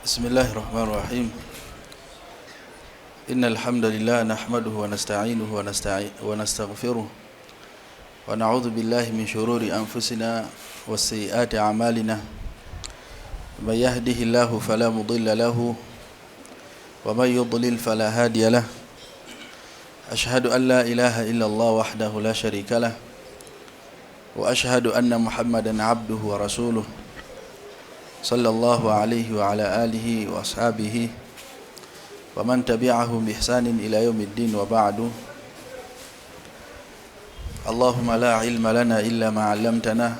بسم الله الرحمن الرحيم إن الحمد لله نحمده ونستعينه ونستغفره ونعوذ بالله من شرور أنفسنا وسيئات أعمالنا من يهده الله فلا مضل له ومن يضلل فلا هادي له أشهد أن لا إله إلا الله وحده لا شريك له وأشهد أن محمدا عبده ورسوله صلى الله عليه وعلى آله وأصحابه ومن تبعهم بإحسان إلى يوم الدين وبعد اللهم لا علم لنا إلا ما علمتنا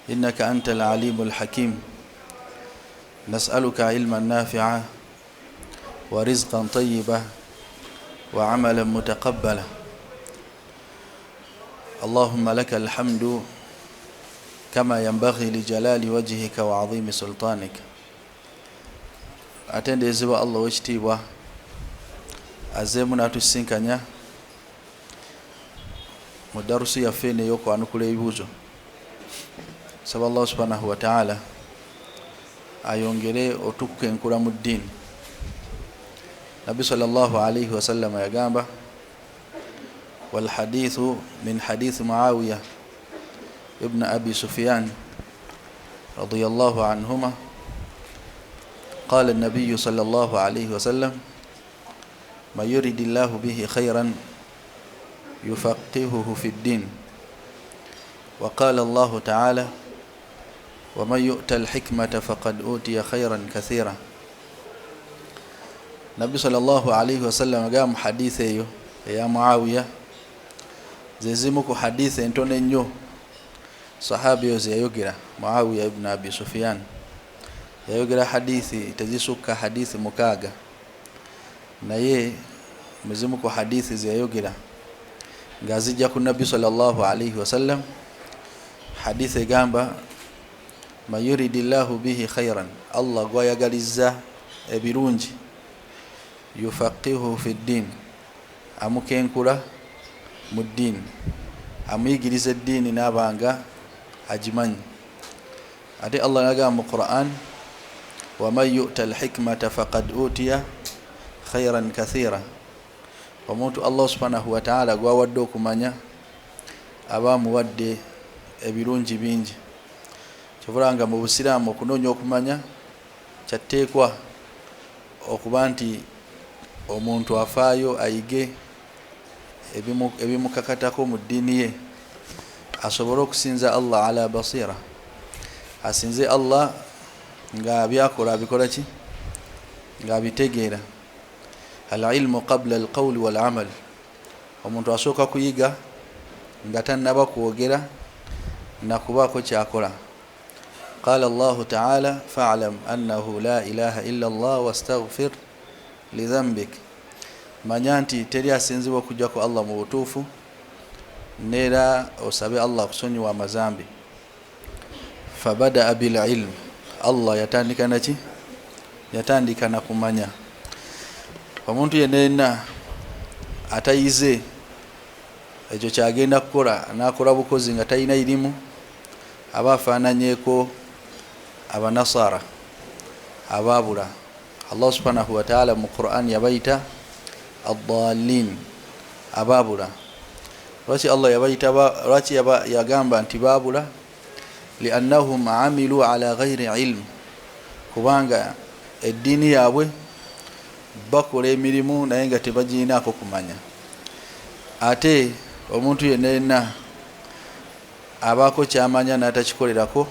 إنك أنت العليم الحكيم نسألك علما نافعا ورزقا طيبا وعملا متقبلا اللهم لك الحمد كما ينبغي لجلال وجهك وعظيم سلطانك. Atenderezebwa Allah owekitiibwa azeemu n'atusisinkanya mu darusu yaffe eno ey'okwanukula ebibuuzo. Saba Allah subhanahu wataala ayongere otukukenkula mu ddiini. Nabbi sallallahu alaihi wasallama yagamba, walhadithu min hadithi Muawiya ibn Abi Sufyan radiyallahu anhuma, qala nabiyu sallallahu alaihi wasallam, man yuridi llahu bihi khairan yufaqihuhu fi ddin. Wa qala Allahu taala, waman yu'ta alhikmata faqad utiya khairan kathira. Nabbi sallallahu alaihi wasallam agamba mu hadithi eyo eya Muawiya, zezimu ku hadithi entono ennyo sahabi eyo zeyayogera. Muawiya ibn Abi Sufyan yayogera hadithi tezisukka hadithi 6, naye muzimu ku hadithi zeyayogera nga zijja ku nabbi sallallahu alaihi wasallam, hadithi egamba, man yuridillahu bihi khairan, Allah gwayagalizza ebirungi, yufaqihu fi ddin, amukenkula mu ddiini, amuyigiriza eddiini n'abanga agimanyi. Ate Allah nagamba mu Quran, waman yu'ta alhikmata faqad utiya khairan kathira, omuntu Allah subhanahu wataala gwawadde okumanya aba amuwadde ebirungi bingi. Kyovula nga mu busiraamu okunoonya okumanya kyatteekwa okuba nti omuntu afaayo ayige ebimukakatako mu ddiini ye, asobole okusinza Allah ala basira, asinze Allah nga byakola abikola ki, nga abitegeera. Alilmu qabla alqawli walamal, omuntu asooka kuyiga nga tannaba kwogera nakubaako kyakola. Qala Allahu taala, falam annahu la ilaha illa Allah wastaghfir lidhambik, manya nti teri asinzibwa okujjako Allah mu butuufu, neera osabe Allah akusonyiwa amazambi. Fabadaa bililm, Allah yatandika naki? Yatandika na kumanya. Omuntu yenna yenna atayize ekyo kyagenda kukola nakola bukozi nga talina irimu, aba afaananyeeko abanasara abaabula. Allah subhanahu wataala mu Quran yabayita addalin, abaabula. Lwaki Allah yabayita, lwaki yagamba nti baabula? Liannahum amilu ala ghairi ilmu, kubanga eddiini yaabwe bakola emirimu naye nga tebagirinaako kumanya. Ate omuntu yenna yenna abaako kyamanya n'atakikolerako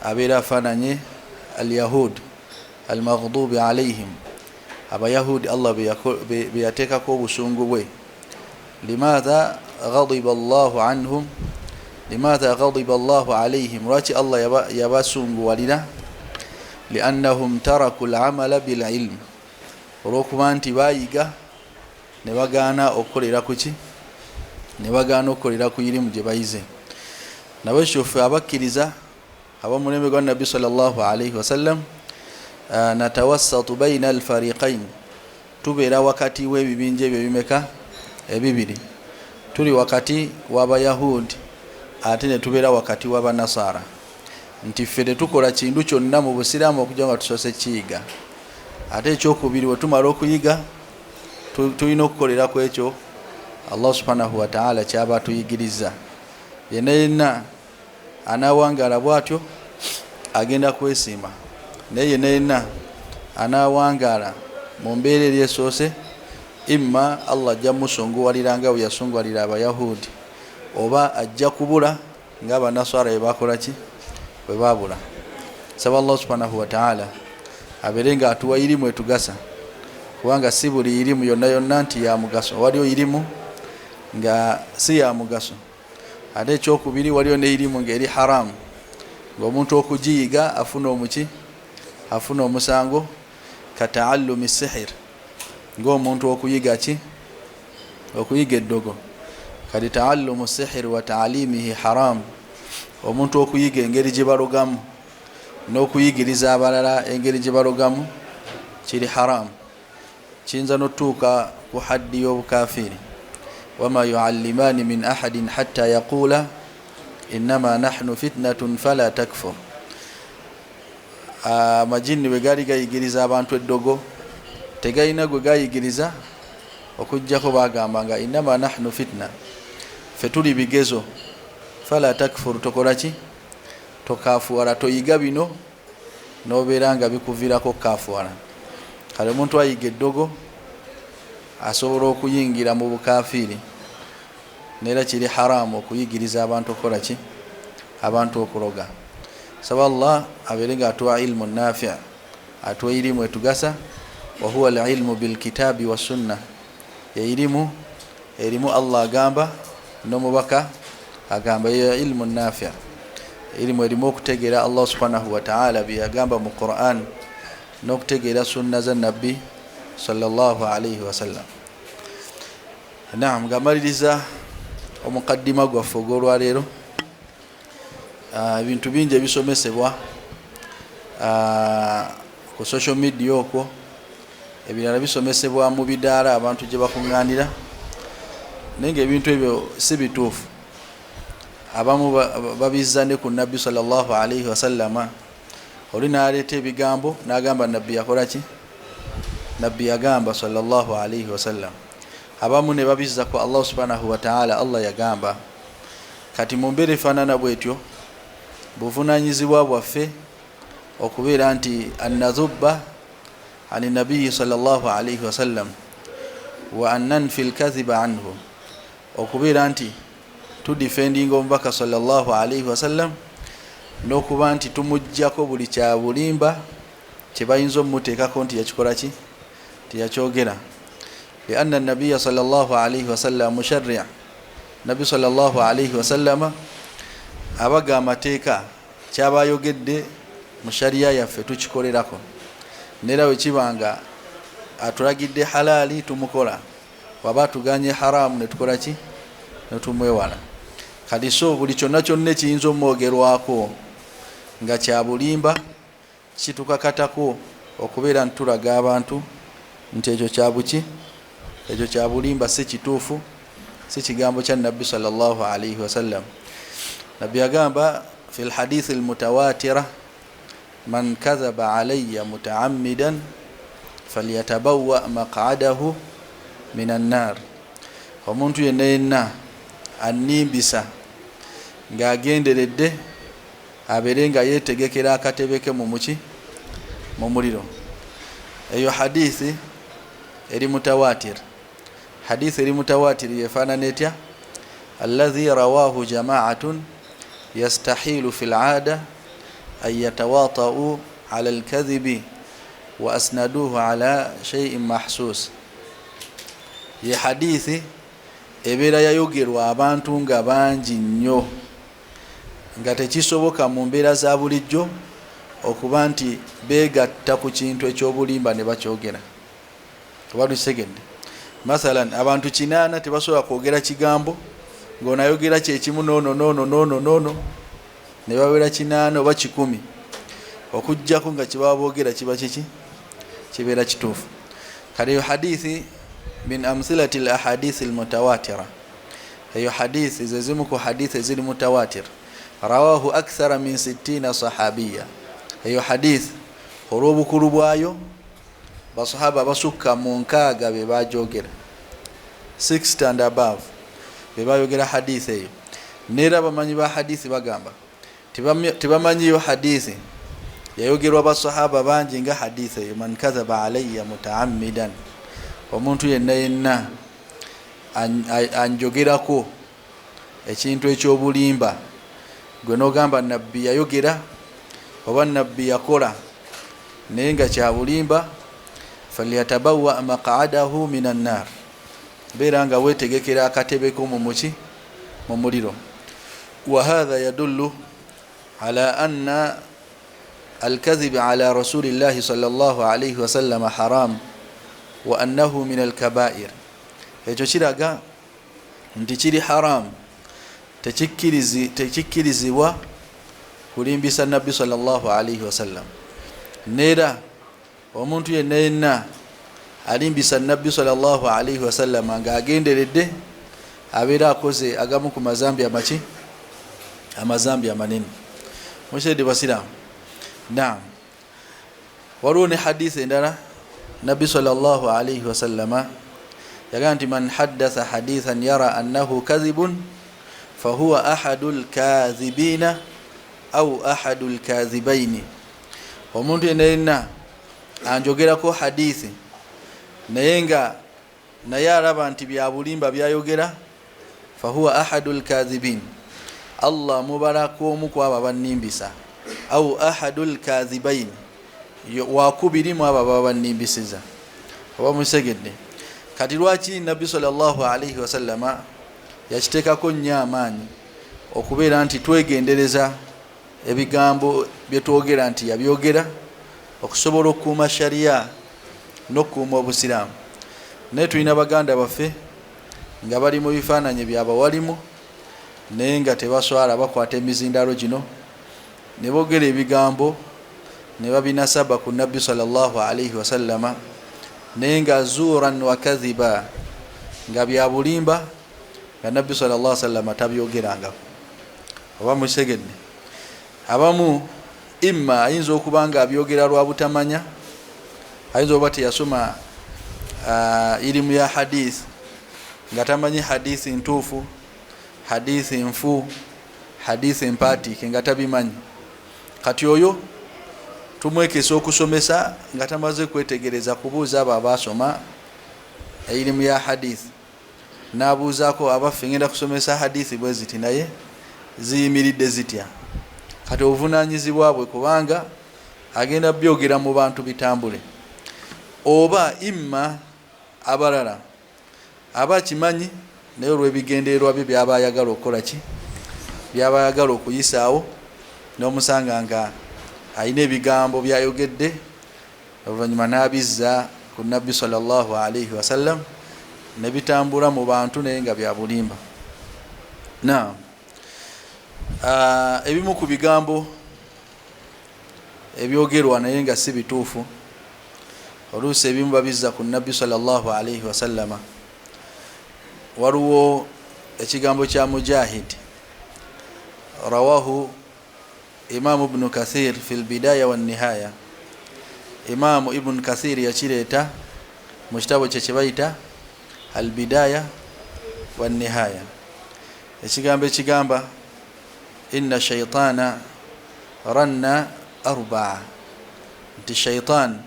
abeera afaananye alyahud almaghdubi alaihim, abayahudi Allah beyateekako obusungu bwe. Limaatha ghadiba Allahu anhum, limaatha ghadiba Allahu alaihim, lwaki Allah yabasunguwalira? Liannahum taraku lamala bililmu, olwokuba nti bayiga ne bagaana okukolera kuki, ne bagaana okukolera ku irimu gye bayize. Nabwekityo ffe abakkiriza ab'omulembe gwa nabbi sallallahu alaihi wasallam, natawassatu baina alfariqain, tubeera wakati w'ebibinja ebyo ebimeka? Ebibiri. Tuli wakati w'abayahudi ate ne tubeera wakati w'abanasara. Nti ffe tetukola kintu kyonna mu busiraamu okujja nga tusoose kiyiga. Ate ekyokubiri, bwe tumala okuyiga tulina okukolera ku ekyo Allah subhanahu wataala kyaba atuyigiriza. Yenna yenna anawangaala bwatyo agenda kwesiima, naye yenna yenna anawangaala mu mbeera eri esoose, imma Allah ajja musunguwalira nga bwe yasunguwalira Abayahudi, oba ajja kubula nga Abanaswara bwe bakola ki, bwe babula. Saba Allah subhanahu wataala abeere nga atuwa irimu etugasa, kubanga si buli irimu yonna yonna nti ya mugaso. Waliwo irimu nga si ya mugaso. Ate ekyokubiri, waliwo ne irimu ngaeri haramu, ngaomuntu okugiyiga afuna omuki, afuna omusango, kataallumi sihir, ngaomuntu okuyiga ki, okuyiga eddogo. Kati taallumu sihir wa taalimihi haramu, omuntu okuyiga engeri gye balogamu n'okuyigiriza abalala engeri gye balogamu kiri haramu, kiyinza notutuuka ku haddi y'obukafiiri. Wama yuallimaani min ahadin hatta yaqula innama nahnu fitnatun fala takfur. Amajinni bwe gaali gayigiriza abantu eddogo, tegalina gwe gayigiriza okugjako bagamba nga innama nahnu fitna, ffe tuli bigezo, fala takfur, tokola ki, tokafuwala, toyiga bino nobeera nga bikuviirako okukafuwala. Kale omuntu ayiga eddogo asobola okuyingira mu bukafiiri, neera kiri haramu okuyigiriza abantu okukola ki, abantu okuloga. Saba Allah abeere nga atuwa ilmu nafi, atuwa irimu etugasa. Wahuwa alilmu bilkitabi wassunna, yeirimu erimu Allah agamba n'omubaka agamba, yeyo ilmu nafi, irimu erimu okutegeera Allah subhanahu wataala byeyagamba mu Quran n'okutegeera sunna za Nabbi sallallahu alaihi wasallam. Naam, nga maliriza omukaddima gwaffe ogw'olwaleero, ebintu bingi ebisomesebwa ku social media okwo, ebirala bisomesebwa mu bidaala abantu gye bakuŋŋaanira, naye nga ebintu ebyo si bituufu. Abamu babizza ne ku Nabbi sallallahu alaihi wasallama. Oli n'aleeta ebigambo n'agamba Nabbi yakola ki, Nabbi yagamba sallallahu alaihi wasallam. Abamu ne babizza ku Allah subhanahu wataala, Allah yagamba. Kati mu mbeera efaanana bwetyo, buvunanyizibwa bwaffe okubeera nti annadhubba ani nabiyi sallallahu alaihi wasallam wa an nanfi lkadhiba anhu, okubeera nti tudifendinga omubaka sallallahu alaihi wasallam n'okuba nti tumugjako buli kya bulimba kye bayinza omumuteekako nti yakikola ki, tiyakyogera. Lianna nabiya sallallahu alaihi wasallam musharri, Nabbi sallallahu alaihi wasallama abaga amateeka, kyaba ayogedde mu shariya yaffe tukikolerako, neera bwe kiba nga atulagidde halaali tumukola, waba atuganye haramu netukola ki, netumwewala. Kati so buli kyonna kyonna ekiyinza omwogerwako nga kya bulimba, kitukakatako okubeera nti tulaga abantu nti ekyo kyabuki, ekyo kya bulimba, si kituufu, si kigambo kya Nabbi sallallahu alaihi wasallam. Nabbi agamba fi lhadithi lmutawatira, man kadhaba alaya mutaamidan falyatabawa maqadahu min annar, omuntu yenna yenna annimbisa ng'agenderedde abeere nga yeetegekera akatebe ke mu muki, mu muliro. Eyo hadithi eri mutawatir. Hadithi eri mutawatir yefaanana etya? Alladhi rawahu jamaatun yastahilu fi laada an yatawatau ala alkadhibi wa asnaduhu ala shaiin mahsus, ye hadithi ebeera yayogerwa abantu nga bangi nnyo, nga tekisoboka mu mbeera za bulijjo okuba nti beegatta ku kintu ekyobulimba ne bakyogera. Oba tukitegedde? Mathalan, abantu 8 tebasobola kwogera kigambo ng'onayogera kyekimu noono noono noono noono ne babeera 80 oba 100, okugjako nga kyebaba boogera kiba kiki, kibeera kituufu. Kati eyo hadithi min amthilati l ahadithi lmutawatira, eyo hadithi zezimu ku hadithi eziri mutawatir. Rawahu akthara min sittina sahabiya. Eyo hadith olw'obukulu bwayo, basahaba basukka mu 60 be bajogera, 60 and above be bayogera hadith eyo. Neera abamanyi ba hadithi bagamba tebamanyiyo hadithi yayogerwa basahaba bangi nga hadithi eyo, man kadhaba alayya mutaammidan, omuntu yenna yenna anjogerako ekintu ekyobulimba, gwe nogamba nabbi yayogera oba nabbi yakola naye nga kyabulimba, falyatabawa maqadahu min annar, beera nga wetegekera akatebeko mumuki mu muliro. Wahatha yadullu ala anna alkadhib ala rasulillahi sallallahu alaihi wasallama haram wa annahu min alkabair. Ekyo kiraga nti kiri haramu, tekikkirizibwa kulimbisa nabbi sallallahu alaihi wasallam. Neera omuntu yenna yenna alimbisa nabbi sallallahu alaihi wasallama ng'agenderedde abeera akoze agamu ku mazambi amaki, amazambi amanene. Mukiredde basiraamu? Naam. Waliwo ne hadithi endala, nabbi sallallahu alaihi wasallama yagamba nti man haddatha hadithan yara annahu kadhibun fahuwa ahadu lkathibina au ahadu lkathibaini. Omuntu yenna yenna anjogerako hadithi naye nga naye alaba nti byabulimba byayogera, fahuwa ahadu lkathibin, Allah mubalako omu ku abo abannimbisa, au ahadu lkathibaini, wakubiri mu abo ababa bannimbisiza. Oba musegedde? Kati lwaki nabbi sallallahu alaihi wasallama yakiteekako nnyo amaanyi okubeera nti twegendereza ebigambo byetwogera nti yabyogera, okusobola okukuuma sharia n'okukuuma obusiraamu? Naye tulina baganda baffe nga bali mu bifaananyi byabawalimu, naye nga tebaswala, bakwata emizindalo gino ne boogera ebigambo ne babinasaba ku nabbi sallallahu alaihi wasallama, naye nga zuuran wa kadhiba, nga byabulimba, nga nabbi sallallahu sallama tabyogerangako. Oba musegedde? Abamu imma ayinza okuba nga abyogera lwa butamanya, ayinza oba teyasoma irimu ya hadith, nga tamanyi hadithi ntuufu, hadithi nfu, hadithi mpatike, nga tabimanyi. Kati oyo tumwekesa okusomesa nga tamaze kwetegereza, kubuuza abo abasoma irimu ya hadithi, nabuuzaako abaffe, ngenda kusomesa hadithi bwe ziti, naye ziyimiridde zitya? Kati obuvunanyizibwa bwe, kubanga agenda byogera mu bantu bitambule. Oba imma abalala aba akimanyi, naye olw'ebigendererwa bye byaba ayagala okukola ki, byaba ayagala okuyisaawo, n'omusanga nga alina ebigambo byayogedde, oluvannyuma n'abizza ku nabbi sallallahu alaihi wasallam ne bitambula mu bantu, naye nga byabulimba. Naam, ebimu ku bigambo ebyogerwa naye nga si bituufu, oluusi ebimu babizza ku nabbi sallallahu alaihi wasallama. Waliwo ekigambo kya Mujahid, rawahu Imamu Ibnu Kathir fi lbidaya wannihaya. Imamu Ibnu Kathir yakireeta mu kitabo kye kyebayita Albidaya wannihaya, ekigambo ekigamba inna shaitana ranna arbaa, nti shaitan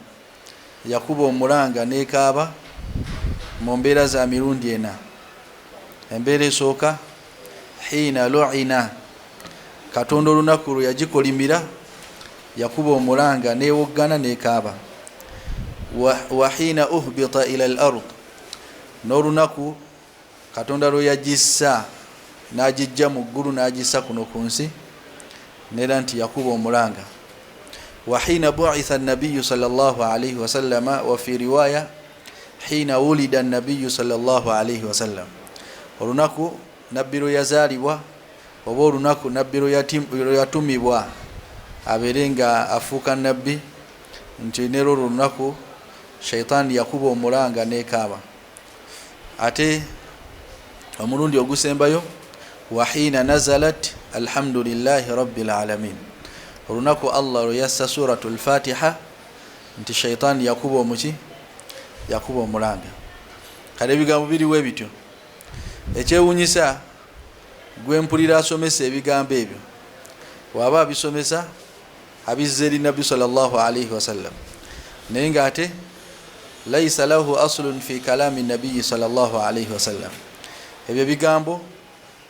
yakuba omulanga nekaaba mu mbeera za mirundi ena. Embeera esooka, hiina luina, Katonda olunaku lwe yagikolimira yakuba omulanga newoggana nekaaba. Wa hiina uhbita ila al ard, n'olunaku Katonda lwe yagissa n'agijja mu ggulu n'agissa kuno ku nsi, neera nti yakuba omulanga. Wa hiina buitha nabiyu sallallahu alaihi wasallama, wa fi riwaya hiina wulida nabiyu sallallahu alaihi wasallam, olunaku nabbi lwe yazaalibwa oba olunaku nabbi lwe yatumibwa abeere nga afuuka nabbi, nti nera olwo olunaku shaitaani yakuba omulanga nekaaba. Ate omulundi ogusembayo, wa hiina nazalat Alhamdulillahi rabbil alamin. Olunaku Allah lwe yassa suratu lfatiha nti shaitaani yakuba omuki, yakuba omulanga. Kale ebigambo biriwo ebityo. Ekyewunyisa, gwe mpulira asomesa ebigambo ebyo, waba abisomesa abizza eri Nabbi sallallahu alaihi wasallam, naye nga ate laisa lahu aslun fi kalami nabiyi sallallahu alaihi wasallam. Ebyo ebigambo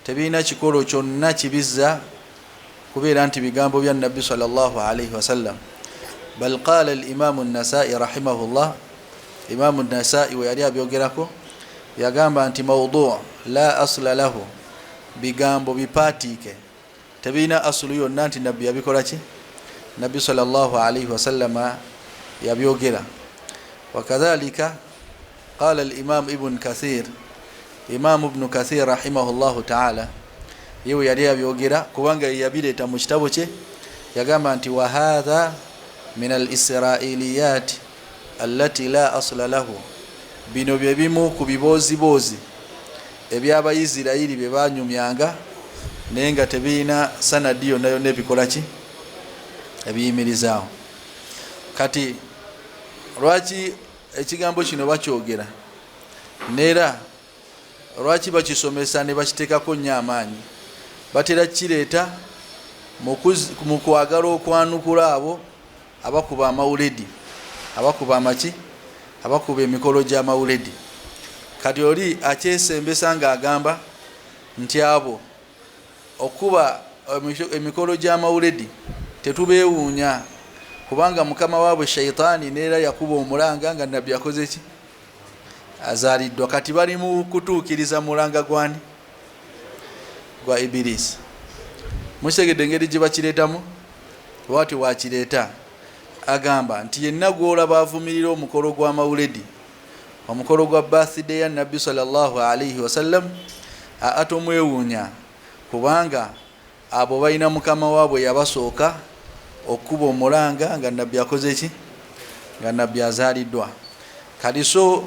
tebirina kikolo kyonna kibizza kubeera nti bigambo bya Nabbi sallallahu alaihi wasallam. Bal qala alimamu Nasai rahimahullah, Imamu Nasai we yali abyogerako yagamba nti maudu la asla lahu, bigambo bipaatiike, tebirina asulu yonna nti Nabbi yabikola ki, Nabbi sallallahu alaihi wasallama yabyogera. Wakadhalika qala alimam Ibn Kathir, Imamu Ibnu Kathir rahimahullahu taala, yewe yali abyogera kubanga yeyabireeta mu kitabo kye, yagamba nti wahatha min al israiliyat allati la asla lahu, bino byebimu ku bibooziboozi ebyabaisirairi bye banyumyanga naye nga tebirina sanadi yonna yonna ebikola ki, ebiyimirizaawo. Kati lwaki ekigambo kino bakyogera, neera lwaki bakisomesa ne bakiteekako nnyo amaanyi? Batera kireeta mu kwagala okwanukula abo abakuba amawuledi, abakuba amaki, abakuba emikolo gy'amawuledi. Kati oli akyesembesa ng'agamba nti abo okuba emikolo gy'amawuledi tetubeewuunya, kubanga mukama waabwe shaitaani neera yakuba omulanga nga Nabbi akoze ki, azaaliddwa. Kati bali mu kutuukiriza mulanga gwani? Gwa Ibirisi. Mukitegedde engeri gye bakireetamu? Bwati wakireeta agamba nti yenna gwolaba avumirira omukolo gw'amawuledi, omukolo gwa birthday ya Nabbi sallallahu alaihi wasallam, aa tomwewuunya, kubanga abo balina mukama waabwe yabasooka okukuba omulanga nga Nabbi akoze ki, nga Nabbi azaaliddwa. Kati so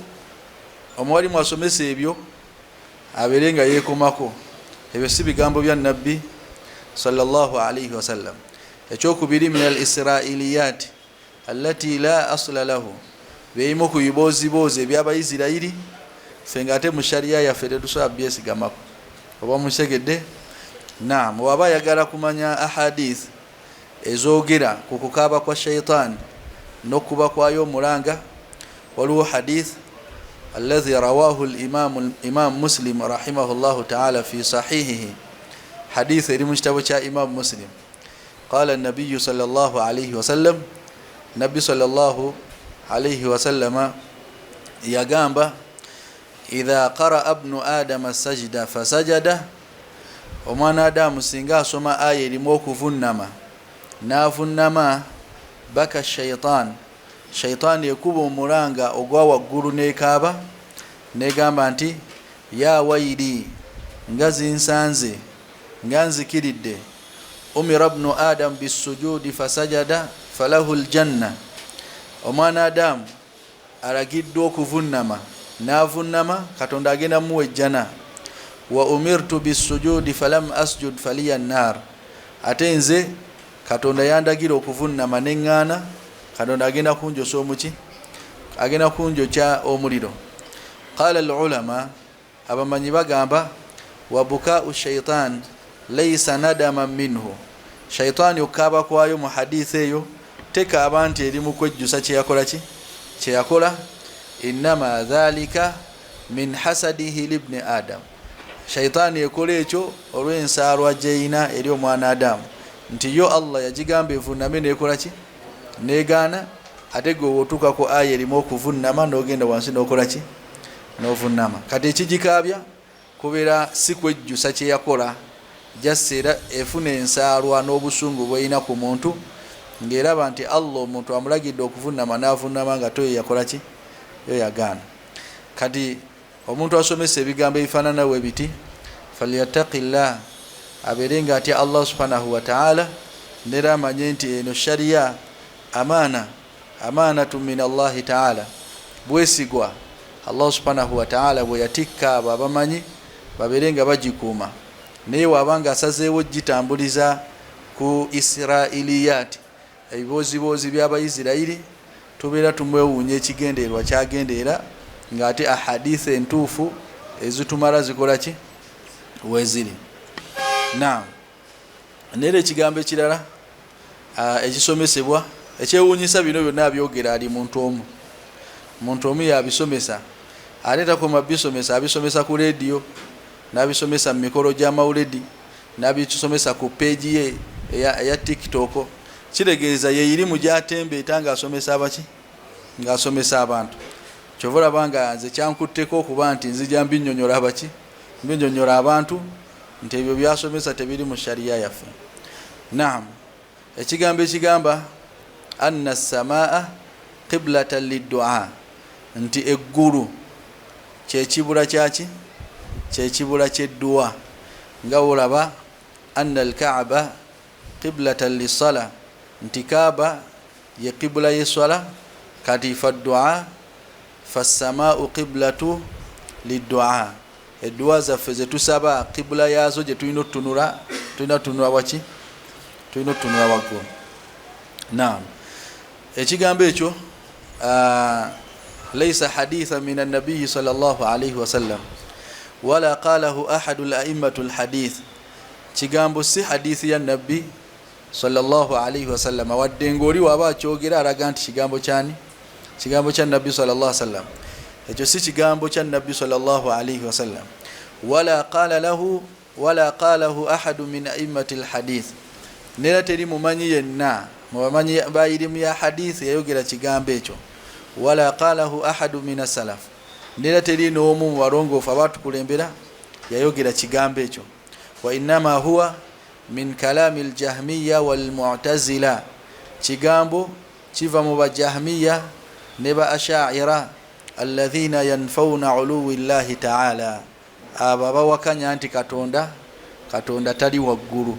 omuwalimu asomesa ebyo abeere nga yeekomako, ebyo si bigambo bya Nabbi sallallahu alaihi wasallam. Ekyokubiri, min al israiliyat allati la asla lahu, byeyimu ku bibooziboozi ebyabaisirairi, ffe nga ate mu shariya yaffe tetusobola byesigamako. Oba mukitegedde? Naam. Waba ayagala kumanya ahadith ezogera ku kukaaba kwa shaitaani n'okuba kwayo omulanga, waliwo hadith alladhi rawahu imam Muslim rahimahullahu taala fi sahihihi, hadith eri mu kitabo kya Imam Muslim. Qala nabiyu sallallahu alaihi wasallam, Nabbi sallallahu alaihi wasallama yagamba, idha qaraa bnu adama sajida fasajada, omwana Adamu singa asoma aya erimu okuvunnama n'avunnama, baka shaitan, shaitaani ekuba omulanga ogwa waggulu n'ekaaba negamba nti ya wairi, nga zinsanze, nga nzikiridde, umira bnu adamu bisujudi fasajada falahu ljanna, omwana Adamu alagiddwa okuvunnama n'avunnama, Katonda agenda muwa ejjana. Wa umirtu bisujudi falam asjud faliya nnar, ate nze Katonda yandagira okuvunnama neŋŋaana, Katonda agenda kunjosa omuki, agenda kunjokya omuliro. Qala al ulama, abamanyi bagamba, wa bukau shaitan laisa nadama minhu, shaitaani okukaaba kwayo mu haditha eyo tekaaba nti eri mu kwejjusa kyeyakola ki, kyeyakola, innama dhalika min hasadihi libni Adam, shaitaani ekola ekyo olw'ensaalwa gyeyina eri omwana Adamu, nti yo Allah yagigamba evuname nekola ki, negaana, ate gwe wotuuka ku aya erimu okuvunnama n'ogenda wansi n'okola ki, n'ovunnama. Kati ekigikaabya kubeera si kwejjusa kyeyakola, just era efuna ensaalwa n'obusungu bweyina ku muntu ng'eraba nti Allah omuntu amulagidde okuvunnama n'avunnama nga toyo yakola ki, yo yagaana. Kati omuntu asomesa ebigambo ebifaanana we biti, falyattaqillah, abeere nga atya Allah subhanahu wataala, nera amanye nti eno shariya amaana, amaanatu min Allahi taala, bwesigwa Allah subhanahu wataala bwe yatikka abo abamanyi babeere nga bagikuuma. Naye waba nga asazeewo gitambuliza ku Israiliyaati, ebibooziboozi by'Abaisirairi, tubeera tumwewuunya ekigendererwa kyagenderera, ng'ate ahaditha entuufu ezitumala zikola ki weziri. Naam, neera ekigambo ekirala ekisomesebwa ekyewuunyisa, bino byonna abyogera ali muntu omu, muntu omu yabisomesa, ate takoma bisomesa, abisomesa ku rediyo, n'abisomesa mu mikolo gy'amawuledi, n'abisomesa ku peegi ye eya TikTok. Kitegeeza yeirimu gyatembeeta ng'asomesa abaki, ng'asomesa abantu. Kyova olaba nga nze kyankutteko okuba nti nzija mbinyonyola abaki, mbinyonyola abantu nti ebyo byasomesa tebiri mu shariya yaffe. Naam, ekigambo ekigamba anna samaa qiblatan liddua, nti eggulu kyekibula kyaki, kyekibula kyedduwa, nga wolaba anna alkaaba qiblatan lissala, nti Kaaba ye qibula yeswala. Kati faddua fassamaau qiblatu liddua, edduwa zaffe zetusaba qibula yaazo gye tulina otutunula, tulina tutunula waki? Tulina otutunula waggulu. Naam, ekigambo ekyo laisa haditha min annabiyi sal llah alaihi wasallam wala qalahu ahadu laimatu lhadith, kigambo si hadithi ya nabbi sallallahu alaihi wasallam, wadde ngaoli waba akyogera alaga nti kigambo kyani, kigambo kya nabbi sallallahu alaihi wasallam. Ekyo si kigambo kya nabbi sallallahu alaihi wasallam, wala qala lahu wala qalahu ahadu min a'immati lhadith, nera teri mumanyi yenna mu bamanyi ba irimu ya hadith yayogera kigambo ekyo, wala qalahu ahadu min asalaf, nera teri n'omu mu balongoofu abatukulembera yayogera kigambo ekyo. Wa innama huwa min kalami ljahmiya walmutazila, kigambo kiva mu bajahmiya ne ba ashaira, alladhina yanfauna uluwi llahi taala, abo abawakanya nti Katonda tali waggulu.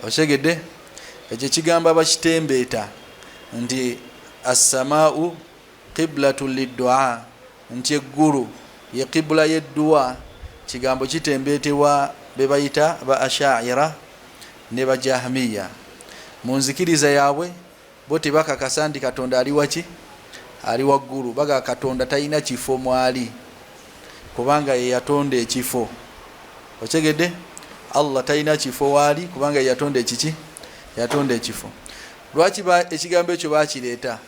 Okitegedde? Ekyo ekigambo abakitembeeta nti assamaau qiblatu liddua, nti eggulu ye qibula y'edduwa, kigambo kitembeetebwa be bayita ba ashaira ne bajahmiya. Mu nzikiriza yaabwe bo tebakakasa nti Katonda ali waki, ali waggulu. Baga Katonda talina kifo mwali, kubanga ye yatonda ekifo. Okitegedde? Allah talina kifo waali, kubanga ye yatonda ekiki, yatonda ekifo. Lwaki ekigambo ekyo bakireeta?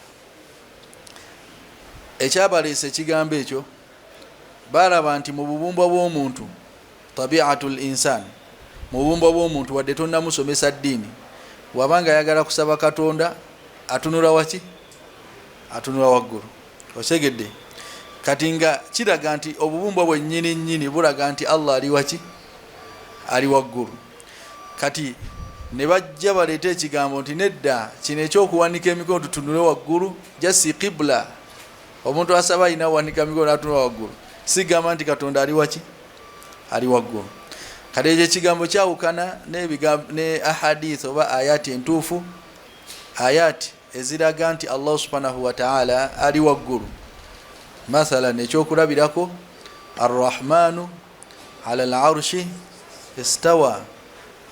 Ekyabaleesa ekigambo ekyo, balaba nti mu bubumbwa bw'omuntu, tabiatu l insan, mu bubumbwa bw'omuntu, wadde tonnamusomesa ddiini, wabanga ayagala kusaba Katonda atunula waki? Atunula waggulu. Okitegedde? Kati nga kiraga nti obubumbwa bwennyini nnyini bulaga nti Allah ali waki? Ali waggulu. Kati ne bajja baleeta ekigambo nti nedda, kino ekyokuwanika emikono tutunule waggulu jasi qibla, omuntu asaba alina wanika mikono natunula waggulu, sigamba nti Katonda ali waki? Ali waggulu. Kati ekyo ekigambo kyawukana ne ahadith oba ayati entuufu, ayati eziraga nti Allah subhanahu wataala ali waggulu. Mathalan, ekyokulabirako, arrahmanu ala larshi istawa,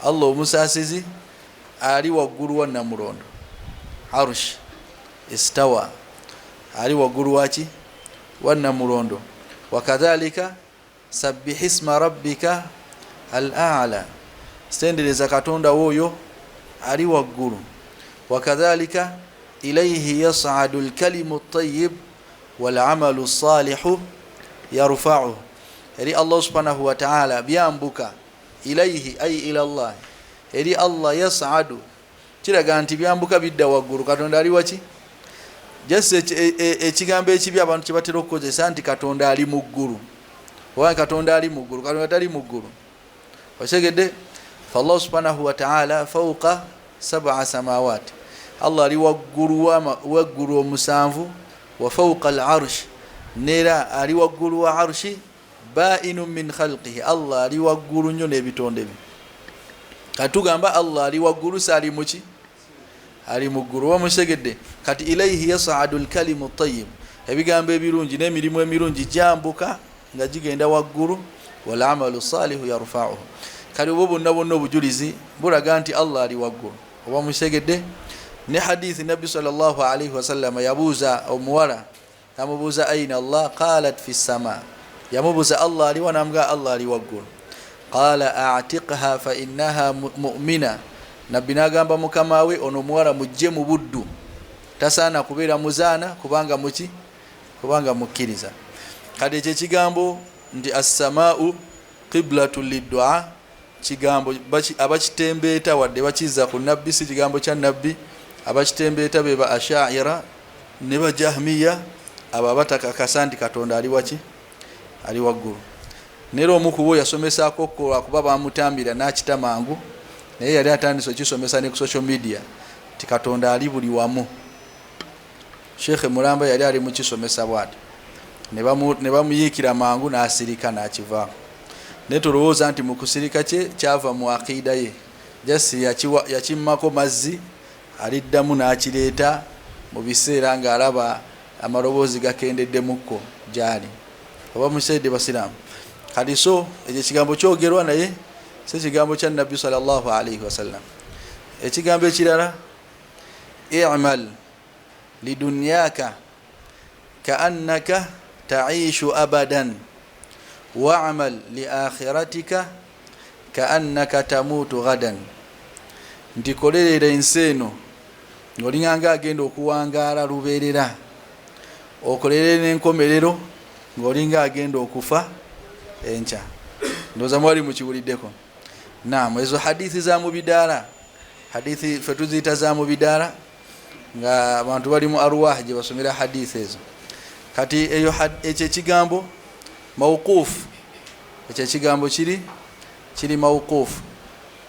Allah omusaasizi ali waggulu wa namulondo, arsh istawa, ali waggulu waki? Wa namulondo. Wakadhalika sabbihisma rabbika al ala, sendereza Katonda wooyo ali waggulu. Wakadhalika ilaihi yasadu lkalimu tayib walamalu salihu yarfauhu, eri Allah subhanahu wataala byambuka, ilaihi ai ila llahi, eri Allah yasadu, kiraga nti byambuka bidda waggulu. Katonda ali waki? Just ekigambo ekibi abantu kyebatera okukozesa nti Katonda ali mu ggulu, oba Katonda ali mu ggulu. Katonda tali mu ggulu. Okitegedde? Fallahu subhanahu wataala fauka sab'a samawat, Allah ali waggulu waggulu omusanvu, wa fauka al arsh, nera ali waggulu wa arshi, bainu min khalqihi, Allah ali waggulu nnyo n'ebitonde bye. Kati tugamba Allah ali waggulu, si ali muki? Ali mu ggulu. Oba mukitegedde? Kati ilaihi yasadu lkalimu tayib, ebigambo ebirungi n'emirimu emirungi gyambuka nga gigenda waggulu Walamalu salihu yarfauhu. Kale obwo bwonna bwonna obujulizi bulaga nti Allah ali waggulu. Oba musegedde ne hadithi, Nabbi salllah alaihi wasallama yabuuza omuwala, namubuuza aina Allah, qalat fi ssama. Yamubuuza Allah aliwa, namugaa Allah ali waggulu. Qala atiqha fa innaha mumina. Nabbi nagamba mukama we, ono omuwala mujje mu buddu, tasaana kubeera muzaana kubanga muki? Kubanga mukkiriza. Kati ekyo ekigambo nti assamau qiblatu liddua, kigambo abakitembeeta wadde bakiza ku Nabbi, si kigambo kya Nabbi. Abakitembeeta be ba Ashaira ne Bajahmiya, abo abatakakasa nti Katonda ali waki? Ali waggulu. Neera omu kubo yasomesaako lwakuba bamutambira nakita mangu, naye yali atandise okisomesa ne ku social media nti Katonda ali buli wamu. Sheekhe Mulamba yali ali mukisomesa bwati, ne bamuyiikira mangu n'asirika n'akivaako. Naye tolowooza nti mu kusirika kye kyava mu aqiida ye, jasi yakimmako mazzi, aliddamu n'akireeta mu biseera ng'alaba amaloboozi gakendeddemukko gyali. Oba mukisaidde, basiraamu? Kati so ekyo ekigambo kyogerwa, naye si kigambo kya Nabbi salllah alaihi wasallam. Ekigambo ekirala, imal lidunyaka kaannaka taishu abadan wamal liakhiratika kaannaka tamuutu gadan, nti kolerera ensi eno ng'olinganga agenda okuwangaala lubeerera, okolerere n'enkomerero ng'olinga agenda okufa enkya. Ndowooza mwali mukiwuliddeko. Nam, ezo hadithi za mu bidaala, hadithi fe tuziyita za mu bidaala, nga abantu bali mu arwah gye basomera hadithi ezo. Kati eyo ekyo ekigambo mawqufu, ekyo ekigambo kiri mawqufu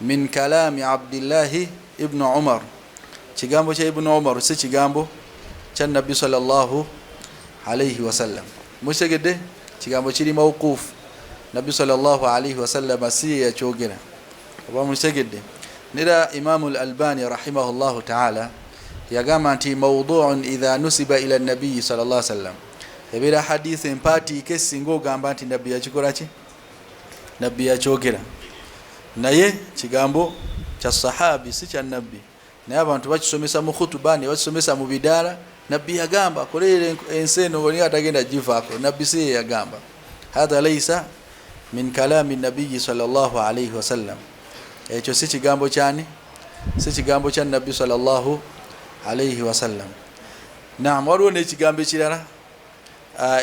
min kalami Abdillahi Ibnu Umar, kigambo kya Ibnu Umar, si kigambo kya Nabbi salllahu alaihi wasallam. Mukitegedde? Kigambo kiri mawqufu, Nabbi salllahu alaihi wasallama si ye yakyogera. Oba mukitegedde? Nera Imamu l Albani rahimahullahu taala yagamba nti mauduun idha nusiba ila nabiyi sal llah sallam, ebeera hadithi empatiike singa ogamba nti Nabbi yakikola ki? Nabbi yakyogera. Naye kigambo kya sahabi, si kya Nabbi. Naye abantu bakisomesa mu khutuba ne bakisomesa mu bidaala, Nabbi yagamba kolerera ensi eno olinga atagenda givaako. Nabbi si ye yagamba. Hatha laisa min kalami nabiyi salllah alaihi wasallam. Ekyo si kigambo kyani? Si kigambo kya Nabbi salllah alaihi wasallam. Nam, waliwo n'ekigambo ekirala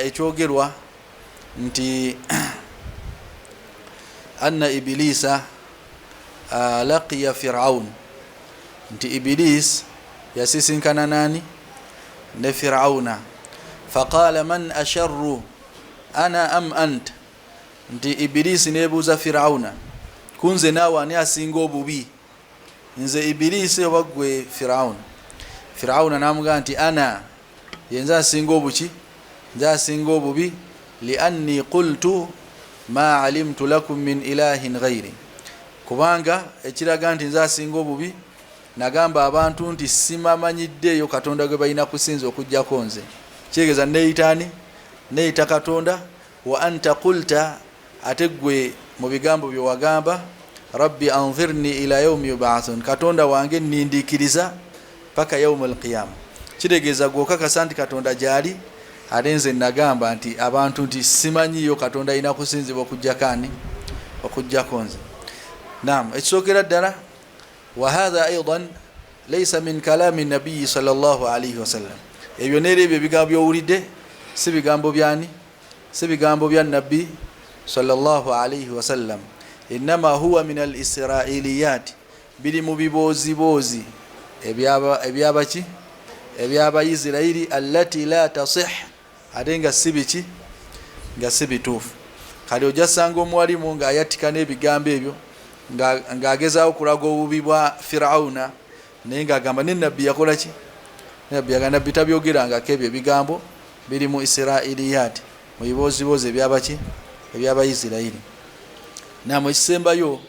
ekyogerwa nti anna Ibilisa laqiya Firaun, nti Ibilis yasisinkana nani? Ne Firauna. Faqala man asharru ana am ant, nti Ibilisi nebuuza Firauna, kunze naawe ani asinga obubi, nze Ibilisi oba gwe Firauna? Firauna namugamba nti ana, yenze asinga obuki? Nze asinga obubi, lianni qultu ma alimtu lakum min ilahin ghairi, kubanga ekiraga nti nze asinga obubi, nagamba abantu nti simamanyiddeeyo Katonda gwe balina kusinza okugjako nze. Kitegeeza neyitaani? Neyita Katonda. Wa anta qulta, ate gwe mu bigambo bye wagamba, rabbi anzirni ila yaumi yubathun, Katonda wange nindiikiriza paka yauma alqiyama. Kitegeeza gwe okakasa nti Katonda gyali, ate nze nagamba nti abantu nti simanyiyo Katonda alina kusinzibwa okugjako ani? Okugjako nze. Nam, ekisookera ddala, wahatha aidan laisa min kalami nabiyi salllah alaihi wasallam. Ebyo neera ebyo ebigambo byowulidde si bigambo byani? Si bigambo bya Nabbi salllah alaihi wasallam. Innama huwa min al israiliyat, biri mu bibooziboozi ebyabaki? Ebyabaisirairi, allati la tasih, ate nga si biki? Nga si bituufu. Kale ojasanga omuwalimu ng'ayatika n'ebigambo ebyo ng'agezaawo kulaga obubi bwa Firauna, naye ng'agamba ne Nabbi yakola ki? Nabbi yagamba. Nabbi tabyogerangako ebyo. Ebigambo biri mu israiliyat, mu bibooziboozi ebyabaki? Ebyabaisirairi. Namwe ekisembayo,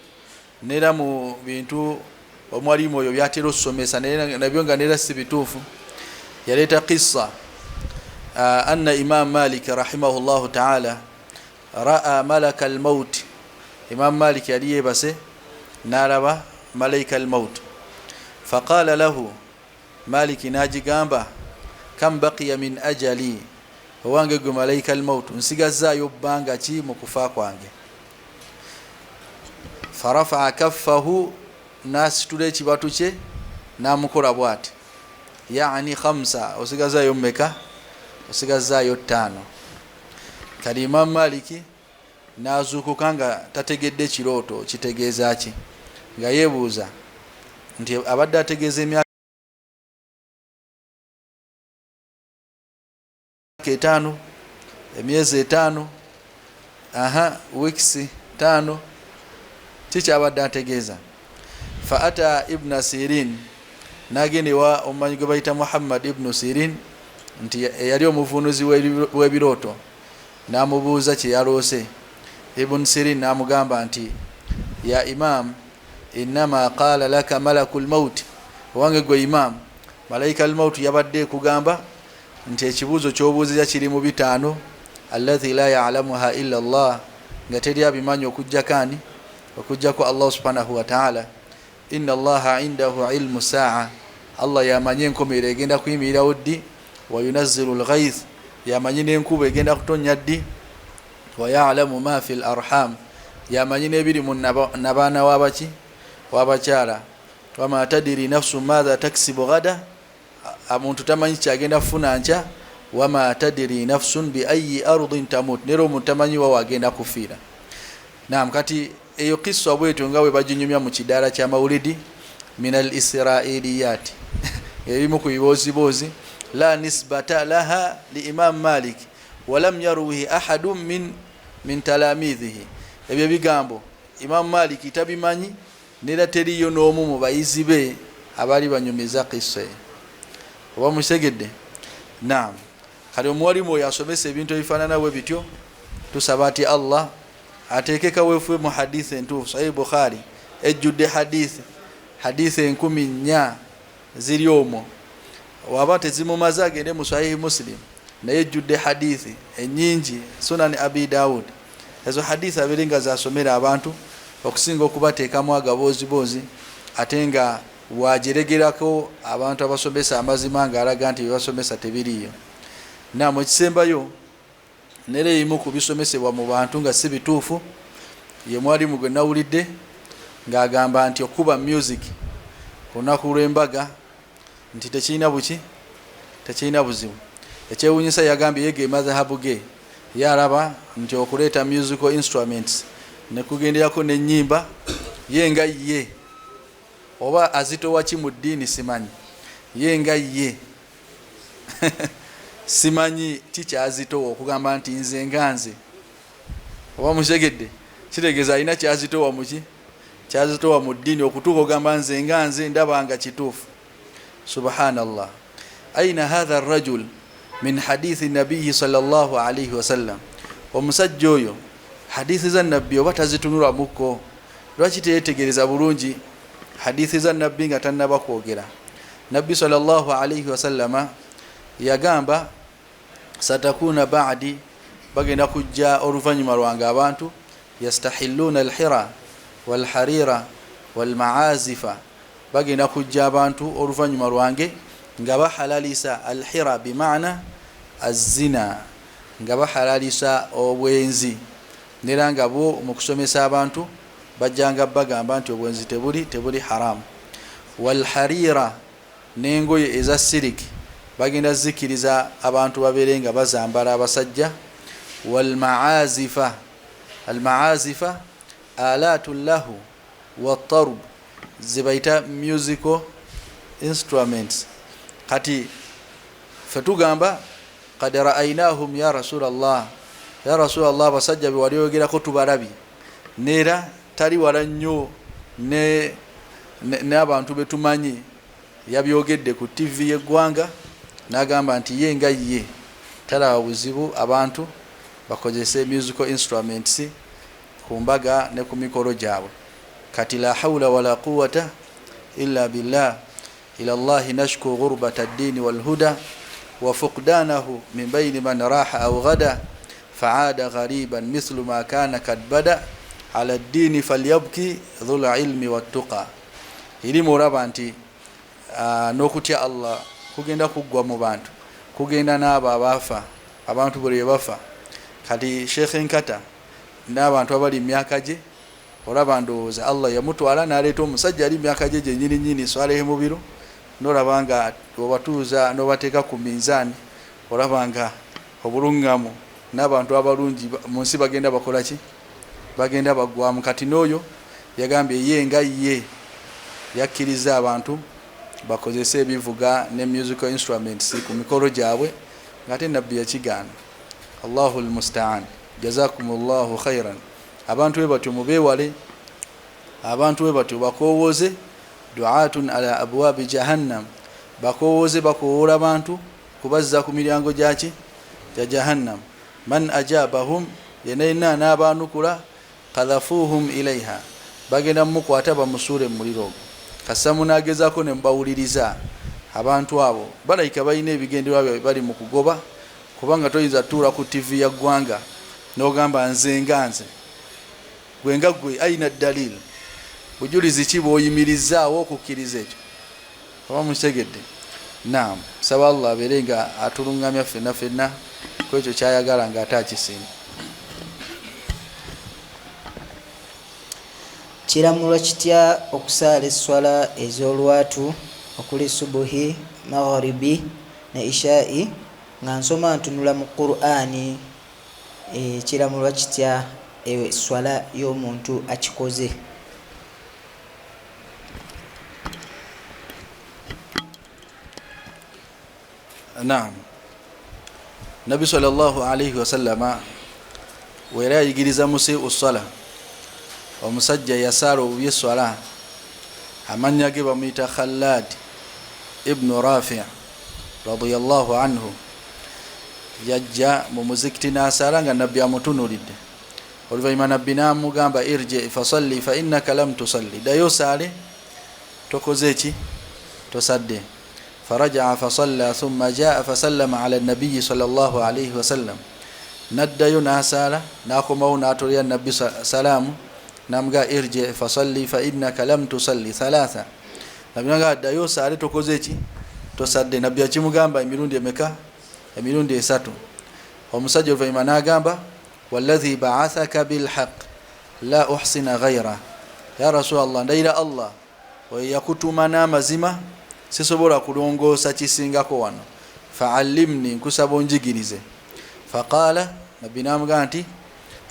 neera mu bintu omwalimu oyo byatera okusomesa nabyo nga neera si bituufu, yaleeta kissa anna Imam Malik rahimahullahu taala. Raa malaka almaut, Imamu Malik yali yeebase n'alaba malaika almaut. Faqala lahu, Maliki n'agigamba, kam baqiya min ajali, owange gwe malaika almaut, nsigazzaayo bbanga ki mu kufa kwange? Farafaa kaffahu, n'asitula ekibatu kye n'amukola bwati, yani khamsa, osigazaayo mmeka? Osigazaayo ttaano. Kati Imamu Maliki n'azuukuka nga tategedde kirooto kitegeeza ki, nga yeebuuza nti abadde ategeeza emyaka etaano, emyezi etaano, aha, weeks ttaano, kikyabadde ategeeza. Fa ata Ibna Sirin, n'agenda ewa omumanyi gwe bayita Muhammad Ibnu Sirin, nti eyali omuvuunuzi w'ebirooto, n'amubuuza kye yaloose. Ibn Sirin n'amugamba nti, ya imam, innama qaala laka malaku lmaut, owange gwe imam, malaika lmaut yabadde ekugamba nti ekibuuzo ky'obuuziza kiri mu bitaano, allathi la yalamuha illa Allah, nga teri abimanyi okujjako ani? Okujjako Allah subhanahu wataala. Inna Allaha indahu ilmu saa, Allah yamanyi enkomerero egenda kuyimirirawo ddi, wayunazzilu lghaith, yamanyi n'enkuba egenda kutonnya ddi, wayalamu ma fi l arham, yamanyi n'ebiri mu nabaana wabaki wabakyala, wama tadiri nafsu matha taksibu gada, omuntu tamanyi kyagenda kufuna nkya, wama tadiri nafsun bi ayi ardin tamut, nera omuntu tamanyi wawa agenda kufiira. Nam, kati eyo kissa bwetyo nga bwe baginyumya mu kidaala kya mawulidi, min al israiliyat, ebimu ku bibooziboozi, la nisbata laha li Imam Malik walam yaruhi ahadu min talamidhihi. Ebyo ebigambo Imamu Maliki tabimanyi, nera teriyo n'omu mu bayizi be abaali banyumiza kissa eyo. Oba mukitegedde? Naam. Kati omuwalimu oyo asomesa ebintu ebifaanana bwe bityo, tusaba ati Allah ateeke kaweefube mu hadithi entuufu. Sahih Bukhari ejjudde hadithi, hadithi 4000 ziri omwo. Waba tezimumaze agende mu Sahihi Muslim, naye ejjudde hadithi enyingi, Sunani Abi Daud. Ezo hadithi abeere nga zasomera abantu okusinga okubateekamu agabooziboozi, ate nga wajeregerako abantu abasomesa amazima ng'alaga nti byebasomesa tebiriiyo. Nam, ekisembayo, nera ebimu ku bisomesebwa mu bantu nga si bituufu, ye mwalimu gwe nawulidde ng'agamba nti okuba music ku lunaku lw'embaga nti tekirina buki, tekirina buzibu. Ekyewunyisa, yagambye ye ge madhahabu ge, ye alaba nti okuleeta musical instruments nekugenderako n'ennyimba, ye nga ye, oba azitowa ki mu ddiini simanyi, ye nga ye simanyi kikyazitowa okugamba nti nze nga nze. Oba mukitegedde? Kitegeeza alina kyazitowa muki, kyazitowa mu ddiini okutuuka ogamba nze nga nze ndaba nga kituufu. Subhanallah, aina hatha rajul min hadithi nabiyi sallallahu alaihi wasallam? Omusajja oyo hadithi za nabbi oba tazitunulamuko? Lwaki teyetegereza bulungi hadithi za nabbi nga tannaba kwogera? Nabbi sallallahu alaihi wasallama yagamba, satakuna badi, bagenda kujja oluvannyuma lwange abantu, yastahilluuna alhira walharira walmaazifa, bagenda kujja abantu oluvannyuma lwange nga bahalalisa alhira, bimaana azina, nga bahalalisa obwenzi, nera nga bo mu kusomesa abantu bajjanga bagamba nti obwenzi tebuli haramu, walharira, n'engoye eza siriki bagenda zikiriza abantu babeere nga bazambala abasajja, walmaazifa, almaazifa alatu lahu watarb, zebayita musical instruments. Kati fe tugamba, kad raainahum ya rasulallah, ya rasulallah, abasajja bewali oyogerako tubalabye, neera tali wala nnyo n'abantu betumanyi. Yabyogedde ku TV y'eggwanga n'agamba nti ye nga ye talaba buzibu abantu bakozese musical instruments ku mbaga ne ku mikolo gyabwe. Kati la haula wala quwata illa billah. Ila llahi nashku gurbata ddiini walhuda wa fuqdanahu min bayni man raha au gada. Faada ghariban mithlu ma kana kad bada ala ddiini falyabki dhul ilmi wattuqa. Irimu olaba nti n'okutya Allah kugenda kuggwa mu bantu, kugenda n'abo abaafa, abantu buli bwe bafa. Kati Sheikh Nkata n'abantu abali mu myaka gye, olaba ndowooza Allah yamutwala n'aleeta omusajja ali myaka gye gyenyini nyini, Swalehe Mubiru, n'olaba nga obatuuza n'obateeka ku minzaani, olaba nga obulungamu n'abantu abalungi mu nsi bagenda bakola ki? Bagenda baggwamu. Kati n'oyo yagambye ye nga ye yakkiriza abantu bakozese ebivuga ne musical instruments ku mikolo gyabwe, ng'ate Nabbi yakigaana. Allahu lmustaan. Jazakum llahu khairan. Abantu bwe batyo mubeewale, abantu bwe batyo bakowooze, duatun ala abwabi jahannam, bakowooze, bakowoola abantu kubazza ku miryango gyaki? Gya jahannam. Man ajabahum, yenayina n'abaanukula, kadhafuhum ilaiha, bagenda mumukwata bamusuule mu muliro ogwo. Kasita munagezaako ne mubawuliriza abantu abo, balayika balina ebigendererwa byabwe bali mu kugoba, kubanga toyinza tuula ku TV ya ggwanga n'ogamba nze nga nze, gwe nga gwe, aina dalil? Bujulizi ki bw'oyimirizaawo okukkiriza ekyo? Oba mukitegedde? Naam, saba Allah abeere nga atulungamya ffenna ffenna ku ekyo kyayagala nga ate akisiima. Kiramulwa kitya okusaala esswala ez'olwatu okuli Subuhi, Magharibi ne Ishai nga nsoma ntunula mu Qur'an? Kiramulwa kitya esswala y'omuntu akikoze? Naam, Nabbi sallallahu alaihi wasallama wera yayigiriza musiu ssala, omusajja yasaala obubi esswala, amannya ge bamuyita Khallad ibnu Rafi radiyallahu anhu. Yajja mu muzikiti n'asaala nga Nabbi amutunulidde. Oluvannyuma Nabbi n'amugamba, irji fasalli fa innaka lam tusalli, ddayo osaale, tokoze eki? Tosadde. Farajaa fasalla thumma jaa fasallama ala nabiyi sallallahu alaihi wasallam. Naddayo n'asaala, n'akomawo n'atolera Nabbi salaamu, namuga irji fasalli fa innaka lam tusalli thalatha. Nabbi naga ddayo osaale, tokoze eki? Tosadde. Nabbi akimugamba emirundi emeka? Emirundi esatu. Omusajja oluvannyuma n'agamba, walladhi baathaka bilhaq la uhsina ghaira, ya Rasulallah, ndayira Allah oyo yakutuma n'amazima, sisobola kulongoosa kisingako wano, faallimni, nkusaba onjigirize. Faqaala, Nabbi n'amugamba nti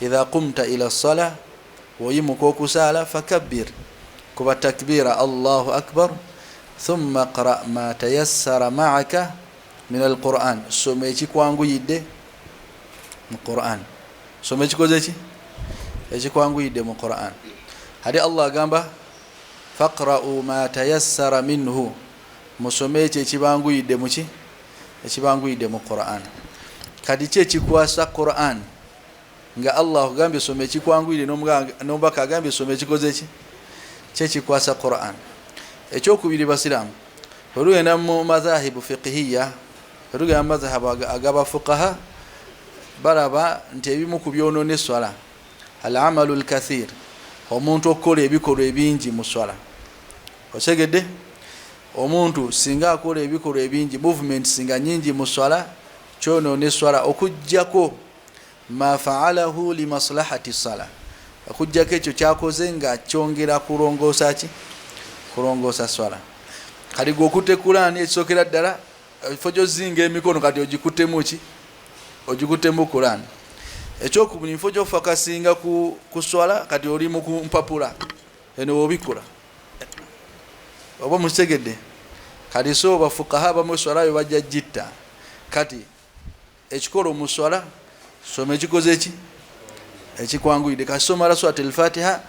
idha qumta ila ssala, bw'oyimuka okusaala, fakabbir, kuba takbiira, Allahu akbar, thumma qra ma tayassara maaka min alquran, soma ekikwanguyidde mu Quran, soma ekikoze ki? Ekikwanguyidde mu Quran. Ate Allah agamba faqra'u ma tayassara minhu, musome ekyo ekibanguyidde muki? Ekibanguyidde mu Quran. Kati ki ekikwasa Quran nga Allah akugambye soma ekikwanguyidde, n'omubaka agambye soma ekikoze ki? Ki ekikwasa Quran? Ekyokubiri, basiraamu, olugenda mu mazahibu fiqhiya, olugenda mu mazahabu agabafuqaha, balaba nti ebimu ku byonoona esswala al amalu lkathir, omuntu okukola ebikolwa ebingi mu swala. Okitegedde? Omuntu singa akola ebikolwa ebingi, movements nga nyingi mu swala, kyonoona esswala, okugjako ma faalahu limaslahati sala, okugjako ekyo kyakoze nga kyongera kulongoosa ki? Kulongoosa swala. Kati gwe okutte Kulaani, ekisookera ddala ekifo kyozinga emikono, kati ogikuttemu ki? Ogikuttemu Kulaani. Ekyokubiri, nfo kyofakasinga ku swala, kati oli mu mpapula eno wobikula. Oba mukitegedde? Kati so bafukaha abamu eswala yo bajja gitta. Kati ekikola mu swala, soma ekikoze eki? Ekikwanguyidde. Kati somala surat Alfatiha,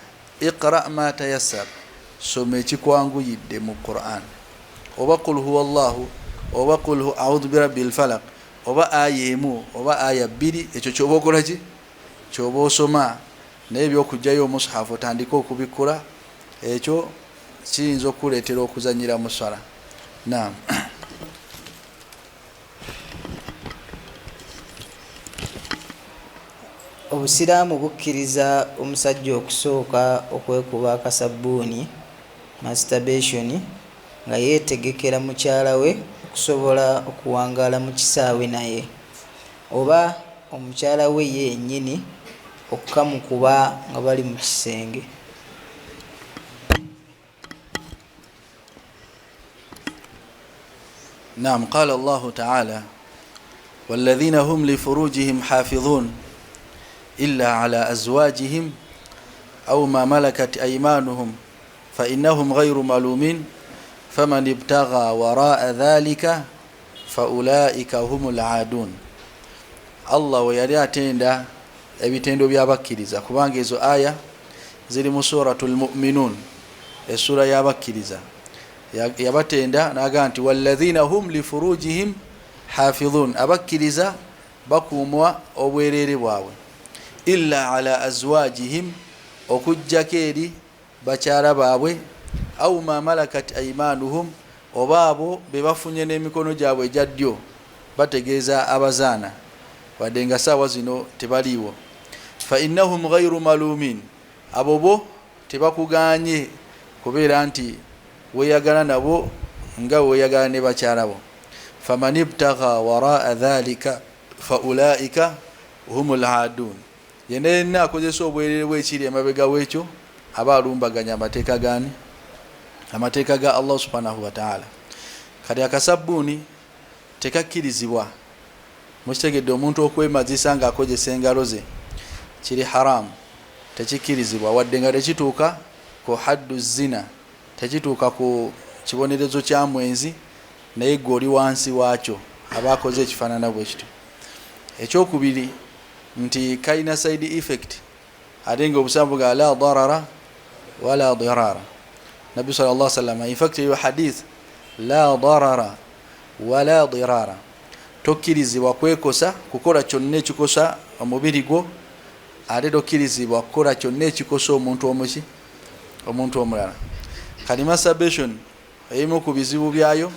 iqra ma tayassar, soma ekikwanguyidde mu Quran, oba qul huwa llahu, oba qul audhu birabi lfalaq, oba aya emu oba aya bbiri, ekyo kyoba okola ki? Kyoba osoma. Naye ebyokugjayo omushafu otandike okubikkula, ekyo kiyinza okukuleetera okuzanyira mu swala. Naam. Obusiraamu bukkiriza omusajja okusooka okwekuba akasabbuuni, masturbation, nga yeetegekera mukyala we okusobola okuwangaala mu kisaawe naye? Oba omukyala we ye yennyini okukamukuba nga bali mu kisenge? Naam, qala Allahu taala walladhina hum lifurujihim hafidhun illa ala azwajihim au ma malakat aymanuhum fainnahum ghairu malumin faman ibtagha waraa dhalika faulaika humul aadun. Allah we yali atenda ebitendo by'abakkiriza, kubanga ezo aya ziri mu suratu lmuminun, essuura y'abakkiriza. Yabatenda n'agamba nti walladhina hum lifurujihim hafidhun, abakkiriza bakuumwa obwereere bwabwe, illa ala azwajihim, okuggyako eri bakyala baabwe, au ma malakat aimanuhum, oba abo be bafunye n'emikono gyabwe egya ddyo, bategeeza abazaana wadde nga saawa zino tebaliiwo, fa innahum ghairu malumin, abo bo tebakuganye kubeera nti weeyagala nabo nga weeyagala ne bakyala bo, faman ibtagha waraa dhalika faulaika humul aadun, yenna yenna akozesa obwerere bwekiri emabega w'ekyo aba alumbaganya amateeka gani? Amateeka ga Allah subhanahu wataala. Kati akasabbuuni tekakkirizibwa, mukitegedde? Omuntu okwemazisa ng'akozesa engalo ze kiri haramu, tekikkirizibwa, wadde nga tekituuka ku haddu zina, tekituuka ku kibonerezo kya mwenzi, naye gwe oli wansi waakyo aba akoze ekifaanana bwe kityo. Ekyokubiri nti kalina side effect, ate nga obusambu ga la darara wala dirara. Nabbi sal llah sallama, infact eyo hadith, la darara wala dirara, tokkirizibwa kwekosa kukola kyonna ekikosa omubiri gwo, ate tokkirizibwa kukola kyonna ekikosa omuntu omuki, omuntu omulala. Kati masturbation ebimu ku bizibu byayo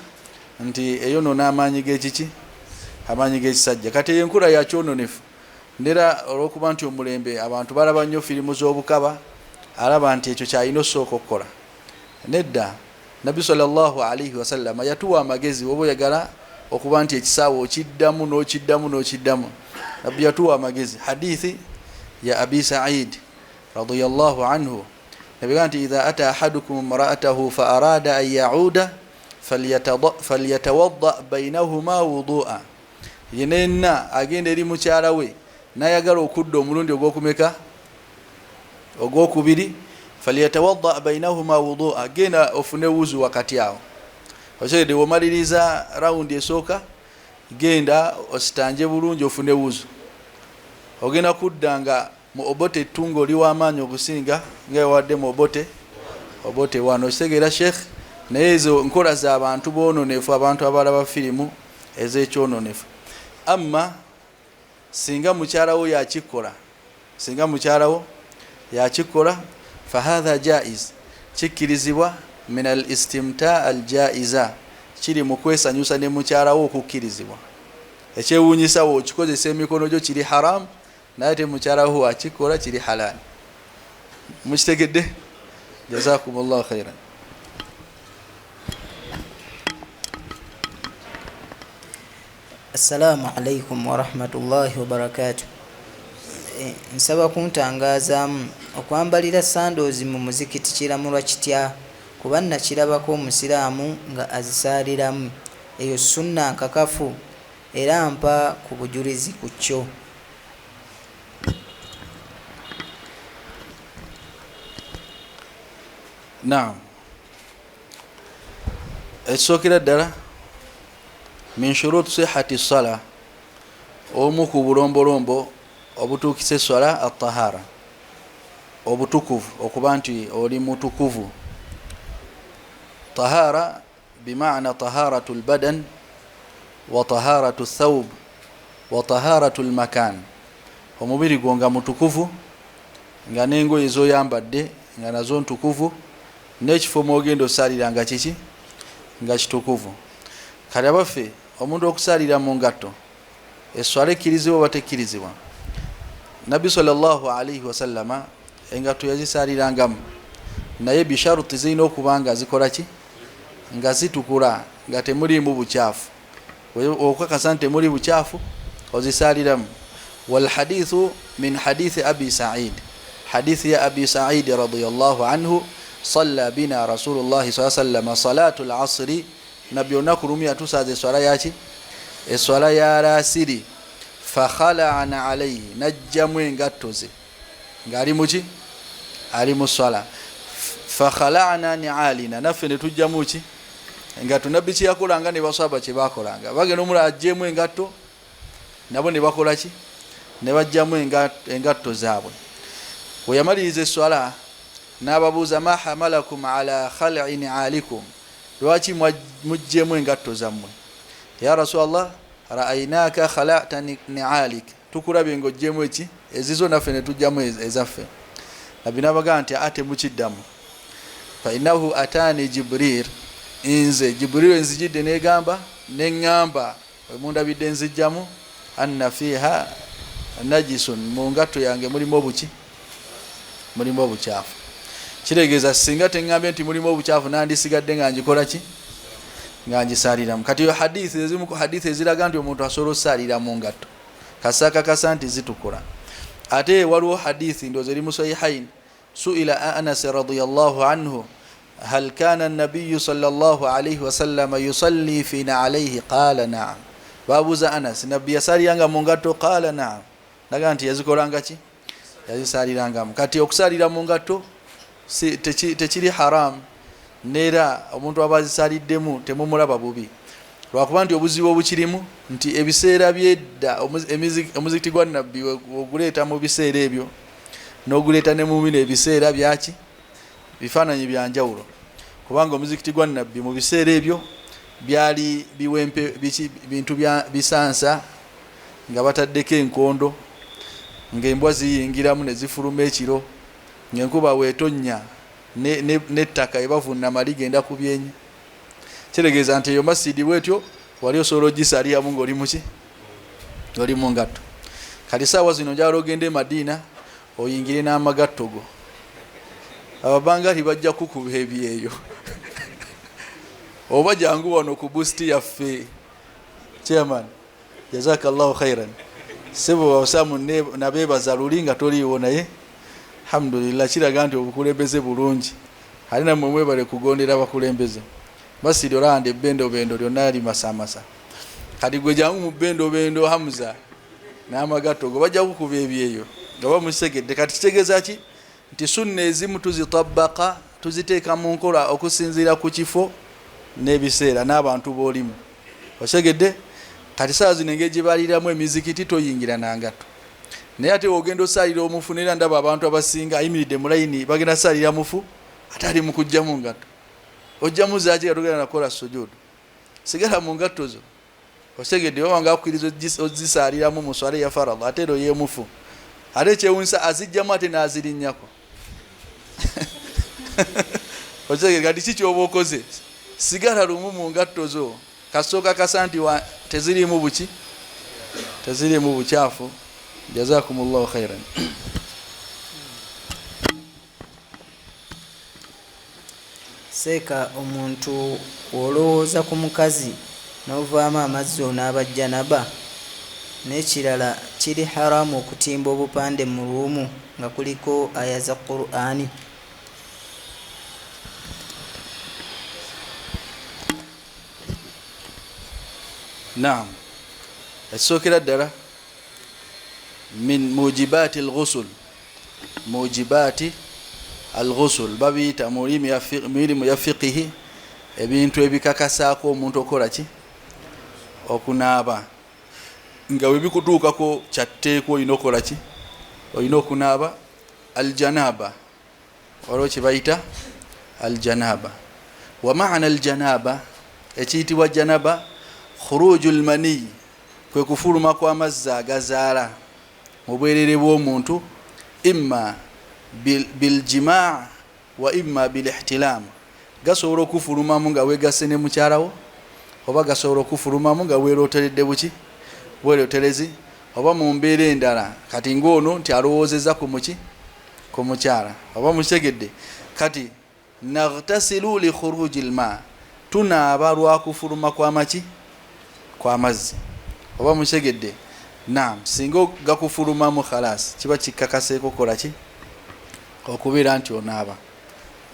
nti eyonona amaanyi g'ekiki, amaanyi g'ekisajja. Kati eyo enkula yakyononefu nera, olwokuba nti omulembe abantu balaba nnyo firimu z'obukaba, alaba nti ekyo kyalina osooka okukola. Nedda, Nabbi sallallahu alaihi wasallama yatuwa amagezi. Woba oyagala okuba nti ekisaawe okiddamu n'okiddamu n'okiddamu, Nabbi yatuwa amagezi. Hadithi ya Abi Said radiyallahu anhu, nabiga nti idha ata ahadukum imraatahu fa arada an yauda falyatawadda bainahuma wudua, yenenna agenda eri mukyala we nayagala okudda omulundi ogwokumeka, ogwokubiri, falyatawadda bainahuma wudua, genda ofune wuzu wakati awo. Okitegedde? Womaliriza rawundi esooka, genda ositanje bulungi ofune wuzu, ogenda kudda nga mu obote ettunga oli w'amaanyi okusinga nga ewadde mu obote wano. Okitegeera, sheikh? Naye ezo nkola z'abantu boononefu, abantu abalaba firimu ez'ekyononefu. Amma singa mukyalawo yakikola, singa mukyalawo yakikola, fahatha jaiz, kikkirizibwa, min al istimta al jaiza, kiri mu kwesanyusa ne mukyalawo okukkirizibwa. Ekyewuunyisa, wokikozesa emikono gyo kiri haramu, naye ate mukyalawo akikola kiri halali. Mukitegedde? Jazakum llahu khairan. Assalaamu alaikum warahmatullahi wabarakatu. Nsaba kuntangaazaamu, okwambalira sandoozi mu muzikiti kiramulwa kitya? Kuba nakirabako omusiraamu nga azisaaliramu. Eyo sunna nkakafu? Era mpa ku bujulizi ku kyo. Naam, ekisookera ddala, min shurut sihati sala, omu ku bulombolombo obutuukisa eswala, atahara, obutukuvu, okuba nti oli mutukuvu. Tahara bimaana taharatu lbadan wa taharatu thawb wa taharatu lmakan, omubiri gwo nga mutukuvu, nga n'engoye zoyambadde nga nazo ntukuvu, n'ekifo mwogenda osaalira nga kiki, nga kitukuvu. Kati abaffe, omuntu okusaalira mu ngatto eswala ekkirizibwa oba tekkirizibwa? Nabbi sallallahu alaihi wasallama engatto yazisalirangamu, naye bisharuti zirina okuba nga zikola ki? Nga zitukula, nga temuliimu bukyafu. Okukakasa nti temuli bukyafu, ozisaliramu. Walhadithu min hadithi Abi Said, hadithi ya Abi Saidi radiallahu anhu, salla bina Rasulullahi saa sallama salatu lasri, Nabbi olunaku lumu yatusaaza eswala yaki? Eswala ya lasiri. Fakhalana alaihi, najjamu engatto ze ngaali muki? Ali mu swala. Fakhalana nialina, naffe netujjamu ki? Engatto. Nabbi kyeyakolanga ne baswaba kyebakolanga, bagenda omula ajjemu engatto, nabo ne bakola ki? Ne bajjamu engatto zaabwe. Weyamaliriza eswala n'ababuuza, ma hamalakum ala khal'i nialikum, lwaki muggyemu engatto zammwe? Ya Rasulallah, raainaka khalata nialik, tukulabye ngaoggyemu eki? Ezizo, naffe netujjamu ezaffe. Nabbi nabagaa nti ate mukiddamu, fainahu atani Jibril, nze Jibril enzijidde negamba neŋŋamba wemundabidde nzijjamu, anna fiha najisun, mu ngatto yange mulimu obuki? Mulimu obukyafu. Kitegeeza singa teŋŋambye nti mulimu obukyafu, nandisigadde nga ngikola ki? Nga ngisaliramu. Kati yo hadithi, ezimu ku hadithi eziraga nti omuntu asobola osalira mu ngatto kasakakasa nti zitukula. Ate waliwo hadithi, ndowooza eri mu Sahihain, suila Anas radiallahu anhu, hal kana nabiyu sallallahu alaihi wasallama yusalli fi naalaihi, qala naam. Babuuza Anas, Nabbi yasaliranga mu ngatto? Qala naam, naga nti yazikolanga ki? Yazisalirangamu. Kati okusalira mu ngatto tekiri haram, neera omuntu aba azisaliddemu temumulaba bubi, lwakuba nti obuzibu obukirimu nti ebiseera byedda, omuzikiti gwa Nabbi oguleeta mu biseera ebyo n'oguleeta ne mu bino ebiseera byaki, bifaananyi byanjawulo, kubanga omuzikiti gwa Nabbi mu biseera ebyo byali biwempe bintu bya bisansa nga bataddeko enkondo, ng'embwa ziyingiramu ne zifuluma ekiro, ng'enkuba weetonnya n'ettaka ebavunama ligenda ku byenyi. Kitegeeza nti eyo masidi bwetyo wali osobola ogisaliramu ng'oli muki? Oli mu ngatto. Kati saawa zino njagala ogende e Madiina oyingire n'amagatto go, ababangali bajja kukuba ebyeyo. Oba jangu wano ku busiti yaffe. Chairman, jazakallahu khairan, sebo Osamu, nabeebaza luli nga toliiwo, naye alhamdulillah kiraga nti obukulembeze bulungi. Ate nammwe mwebale kugondera abakulembeze. Masidi olaba nti ebbendobendo lyonna limasamasa. Kati gwe jangu mu bbendobendo, Hamza, n'amagatto go, bajja kukuba ebyeyo nga bamusegedde. Kati kitegeeza ki? Nti sunna ezimu tuzitabaka, tuziteeka mu nkola okusinziira ku kifo n'ebiseera n'abantu b'olimu. Osegedde? Kati saa zino engeri gye baliramu emizikiti, toyingira nangatto, naye ate ogenda osaalira omufu, neera ndaba abantu abasinga ayimiridde mu layini bagenda saalira mufu, ate ali mu kujjamu ngatto. Ojjamu zaki? Katogenda nakukola sujudu, sigala mu ngatto zo. Osegedde? Oba nga akukkiriza ozisaaliramu mu swala eya farad, ate ero yemufu, ate ekyewunyisa azijjamu ate n'azirinnyako. Osegedde? Kati ki kyoba okoze? Sigala lumu mu ngatto zo, kasooka kasa nti teziriimu buki? Teziriimu bukyafu. Jazakum llahu khairan. Seeka, omuntu wolowooza ku mukazi n'ovaamu amazzi onaaba janaba? N'ekirala, kiri haramu okutimba obupande mu ruumu nga kuliko aya za Qur'ani? Naam, ekisookera ddala, min mujibaati alghusul, mujibaati alghusul babiyita mu ilimu ya fiqihi, ebintu ebikakasaako omuntu okukola ki? Okunaaba. Nga webikutuukako kyatteekwa olina okukola ki? Olina okunaaba. Aljanaba, waliwo kyebayita aljanaba. Wa maana aljanaba, ekiyitibwa janaba, khuruju lmaniyi, kwe kufuluma kw'amazzi agazaala mu bwerere bw'omuntu, imma biljimaa wa imma bilihtilam. Gasobola okufulumamu nga wegasse ne mukyalawo, oba gasobola okufulumamu nga weroteredde buki? Bweroterezi. Oba mu mbeera endala, kati ngaono nti alowoozeza ku muki, ku mukyala, oba mukitegedde? Kati naghtasilu likhuruji lma, tunaaba lwakufuluma kwamaki, kwamazzi, oba mukitegedde? Nam, singa gakufulumamu, khalas, kiba kikkakaseeko kolaki okubeera nti onaaba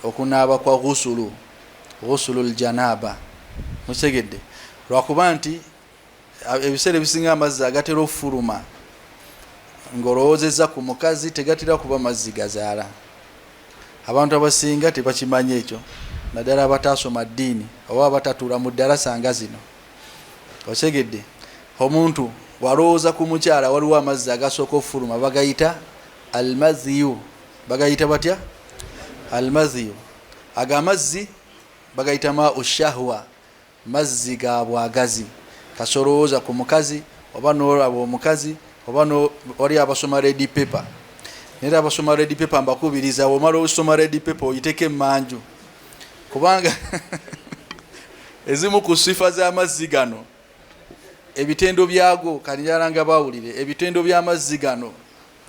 okunaaba kwa ghusulu, ghusulu ljanaba, mukitegedde? Lwakuba nti ebiseera ebisinga amazzi agatera okufuluma ng'olowoozezza ku mukazi tegatera kuba mazzi gazaala. Abantu abasinga tebakimanyi ekyo, naddala abataasoma ddiini oba abatatuula mu ddalasa nga zino, okitegedde? Omuntu walowooza ku mukyala, waliwo amazzi agasooka okufuluma, bagayita almaziyu. Bagayita batya? Almaziyu. Ago amazzi bagayita mau shahwa, mazzi ga bwagazi. Kasolowooza ku mukazi oba nolaba omukazi oba wali abasoma red paper, naye abasoma red paper mbakubiriza, omala osoma red paper oyiteko emmanju, kubanga ezimu ku sifa z'amazzi gano, ebitendo byago, kanjalanga bawulire ebitendo by'amazzi gano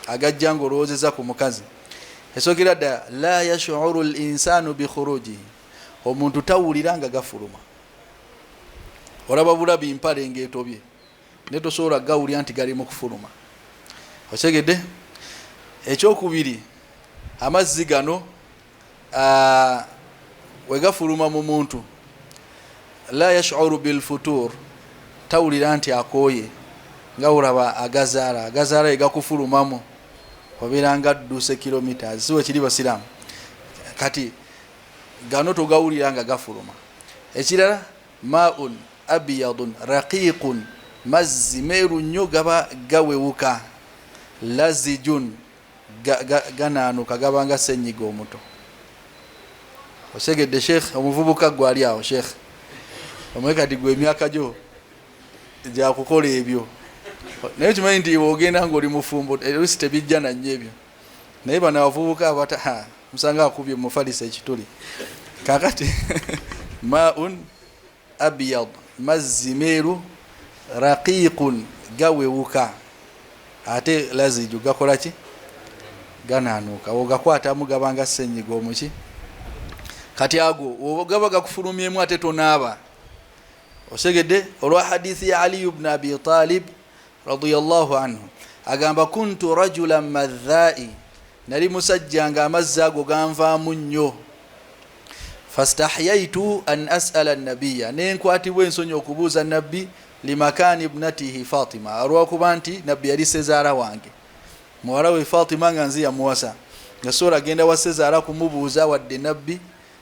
agajja ngaolowoozeza ku mukazi. Esookera ddala, la yashuru linsanu bikhurujihi, omuntu tawulira nga gafuluma. Olaba bulabi mpale ngaetobye, naye tosobola gawulira nti gali mu kufuluma, okitegedde? Ekyokubiri, amazzi gano wegafuluma mu muntu, la yashuru bilfutur, tawulira nti akooye, nga olaba agazaala. Agazaala egakufulumamu obeera nga dduse kilometers, siwe kiri basiraamu? Kati gano togawulira nga gafuluma. Ekirala, maun abyadun raqiqun, mazzi meeru nnyo, gaba gawewuka, lazijun, ganaanuka, gabanga senyiga omuto, osegedde sheekh? Omuvubuka gwali awo, sheekh, omwe kati gwe emyaka gyo gyakukola ebyo, naye kimanyi nti ogenda ngaoli mufumbo, olusi tebijja nannyo ebyo. Naye bano abavubuka abata musanga akubye mufalisa ekituli. Kakati maun abyad, mazzi meeru, raqiqun, gawewuka, ate laziju, gakola ki? Ganaanuuka, ogakwatamu gabanga senyiga omuki. Kati ago gaba gakufulumyemu ate tonaaba, osegedde? Olwa hadithi ya Aliyu bnu Abi Talib radiyallahu anhu, agamba kuntu rajulan madhai, nali musajja nga amazzi ago ganvaamu nnyo, fastahyaitu an asala nabiya, nenkwatibwa ensonyi okubuuza nabbi, limakani ibnatihi Fatima, olwakuba nti nabbi yali sezaala wange, muwala we Fatima nga nzi yamuwasa, nga sobola genda wa sezaala kumubuuza wadde nabbi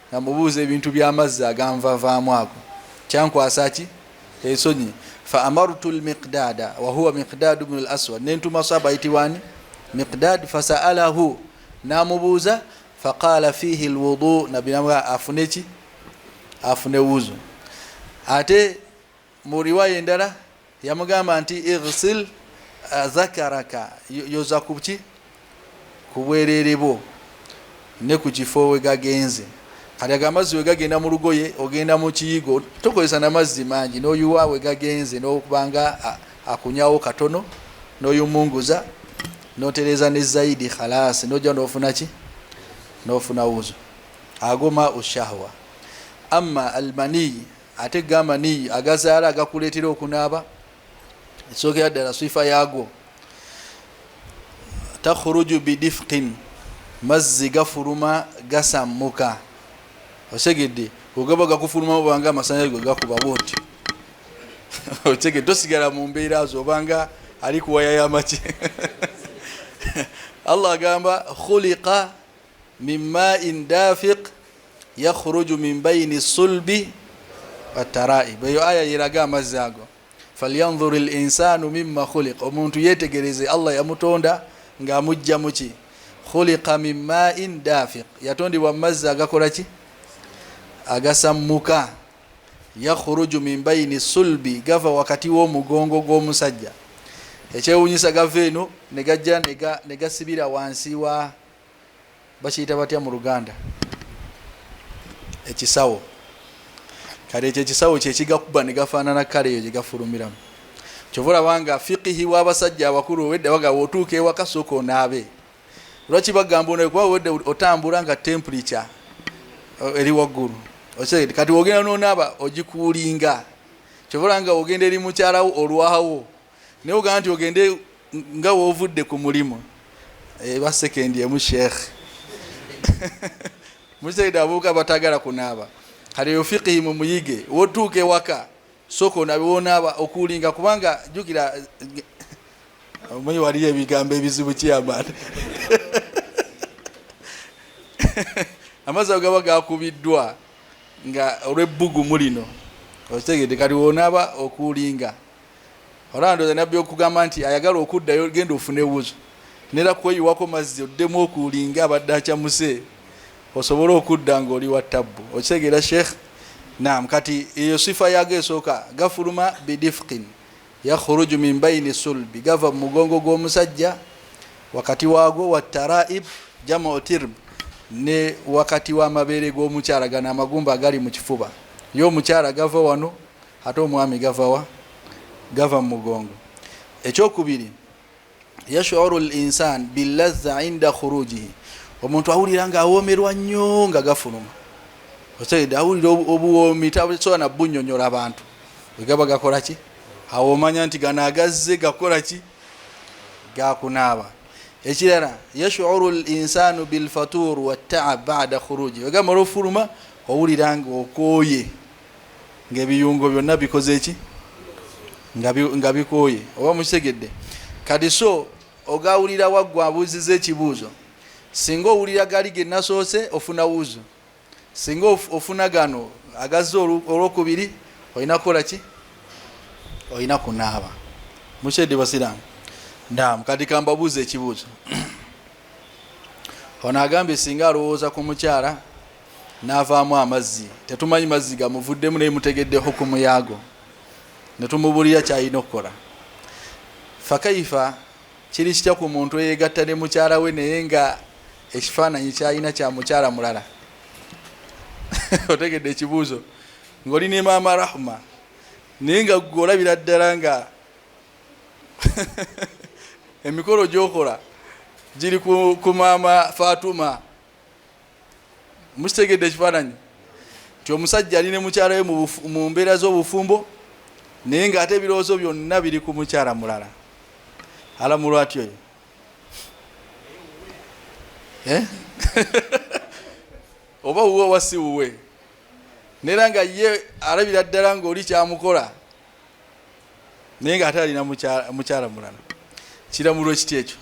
nga mubuuza ebintu by'amazzi aganvavaamu ago, kyankwasa ki ensonyi. Fa amartu lmiqdada, wahuwa Miqdad bnu l aswad, nentuma saba ayitibwani Miqdad, fasaalahu, namubuuza, faqala fihi lwudu, nabbi namuga afune ki? Afune wuzu. Ate mu riwaya endala yamugamba nti igsil dhakaraka, yoza kuki? Ku bwerere bwo ne ku kifo we gagenze. Kati ago amazzi we gagenda mu lugoye, ogenda mu kiyigo, tokozesa namazzi mangi, n'oyiwa we gagenze, n'okubanga akunyawo katono, n'oyumunguza, n'otereeza ne zaidi, khalasi, n'ojja n'ofuna ki? N'ofuna wuzu. Ago ma ushahwa. Amma almaniyi, ate gamaniyi agazaala agakuleetera okunaaba, esookera ddala sifa yaago, takhruju bidifqin, mazzi gafuluma gasammuka, osegedde? Ogaba gakufuluma obanga amasanyalaze gwe gakuba bwoti, otegedde? Tosigala mu mbeera zo obanga ali kuwaya yamaki. Allah agamba khuliqa min ma'in dafiq yakhruju min bayni sulbi wataraib, eyo aya yeraga amazzi ago. Falyanzur linsanu mima khuliq, omuntu yetegereze Allah yamutonda ng'amujja muki? Khuliqa min ma'in dafiq, yatondebwa mu mazzi agakola ki? Agasammuka. Yakhruju min bayini sulbi, gava wakati w'omugongo gw'omusajja. Ekyewunyisa, gava eno ne gajja ne gasibira wansi wa, bakiyita batya mu Luganda, ekisawo. Kale ekyo ekisawo kyekigakuba ne gafaanana kale eyo gye gafulumiramu. Kyova olaba nga fiqihi w'abasajja abakulu owedda bagamba otuuka ewaka sooka onaabe. Lwaki bagamba onabe? Kuba owedda otambula nga temperature eri waggulu. Okitegedde? Kati wogenda n'onaaba ogikuulinga. Kyova olaba nga ogenda eri mukyalawo olwawo, naye ogamba nti ogende nga woovudde ku mulimu eba sekendi emu sheekh. Mukitegedde? Abavubuka batagala kunaaba. Kati eyo fiqihi mumuyige, wotuuka ewaka sooka onabe, wonaaba okuulinga, kubanga jjukira omanyi waliyo ebigambo ebizibu kiyamaani amazzi ago gaba gakubiddwa nga olw'ebbugumu lino. Okitegedde? Kati wonaaba okuulinga, olaba ndowooza nabbi okugamba nti ayagala okuddayo genda ofune wuzu nera kweyiwako mazzi oddemu okuulinga abadde akyamuse osobole okudda ng'oli wa tabbu. Okitegeera sheikh? Naam. Kati eyo sifa yago esooka, gafuluma bidifqin yakhruju min baini sulbi, gava mu mugongo gw'omusajja wakati waagwo, wa taraib jamu tirb, ne wakati w'amabeere g'omukyala, gano amagumba agali mu kifuba. Ye omukyala gava wano, ate omwami gava wa? Gava mu mugongo. Ekyokubiri, yashuru linsan bilazza inda khurujihi, omuntu awulira nga awoomerwa nnyo nga gafuluma. Otegedde? Awulira obuwoomi tasobola na bunyonyola abantu wegaba gakola ki. Awo omanya nti gano agazze gakola ki? Gakunaaba. Ekirala, yashuru linsanu bilfatur wattaab bada khuruji, wegamala ofuluma owulira nga okooye, ngaebiyungo byonna bikoze ki? Nga bikooye. Oba mukitegedde? Kati so ogawulira waggwa abuuziza ekibuuzo, singa owulira gali genasoose ofuna wuzu, singa ofuna gano agazze olwokubiri olina kukola ki? Olina kunaaba. Mukyedde basiraamu? Naam. Kati kambabuuza ekibuuzo. Ono agambye singa alowooza ku mukyala n'avaamu amazzi, tetumanyi mazzi gamuvuddemu, naye mutegedde hukumu yaago netumubulira kyalina okukola. Fakaifa, kiri kitya ku muntu eyegatta ne mukyala we naye nga ekifaananyi kyalina kya mukyala mulala? Otegedde ekibuuzo? Ng'oli ne maama Rahma, naye nga gwe olabira ddala nga emikolo gyokola giri ku maama Fatuma. Mukitegedde ekifaananyi nti omusajja ali ne mukyala we mu mbeera z'obufumbo, naye ng'ate ebirowoozo byonna biri ku mukyala mulala, alamulwa atyo oyo? Eh? Oba wuwe oba si wuwe, neera nga ye alabira ddala ng'oli kyamukola, naye ng'ate alina mukyala mulala, kiramulwa ekiti ekyo?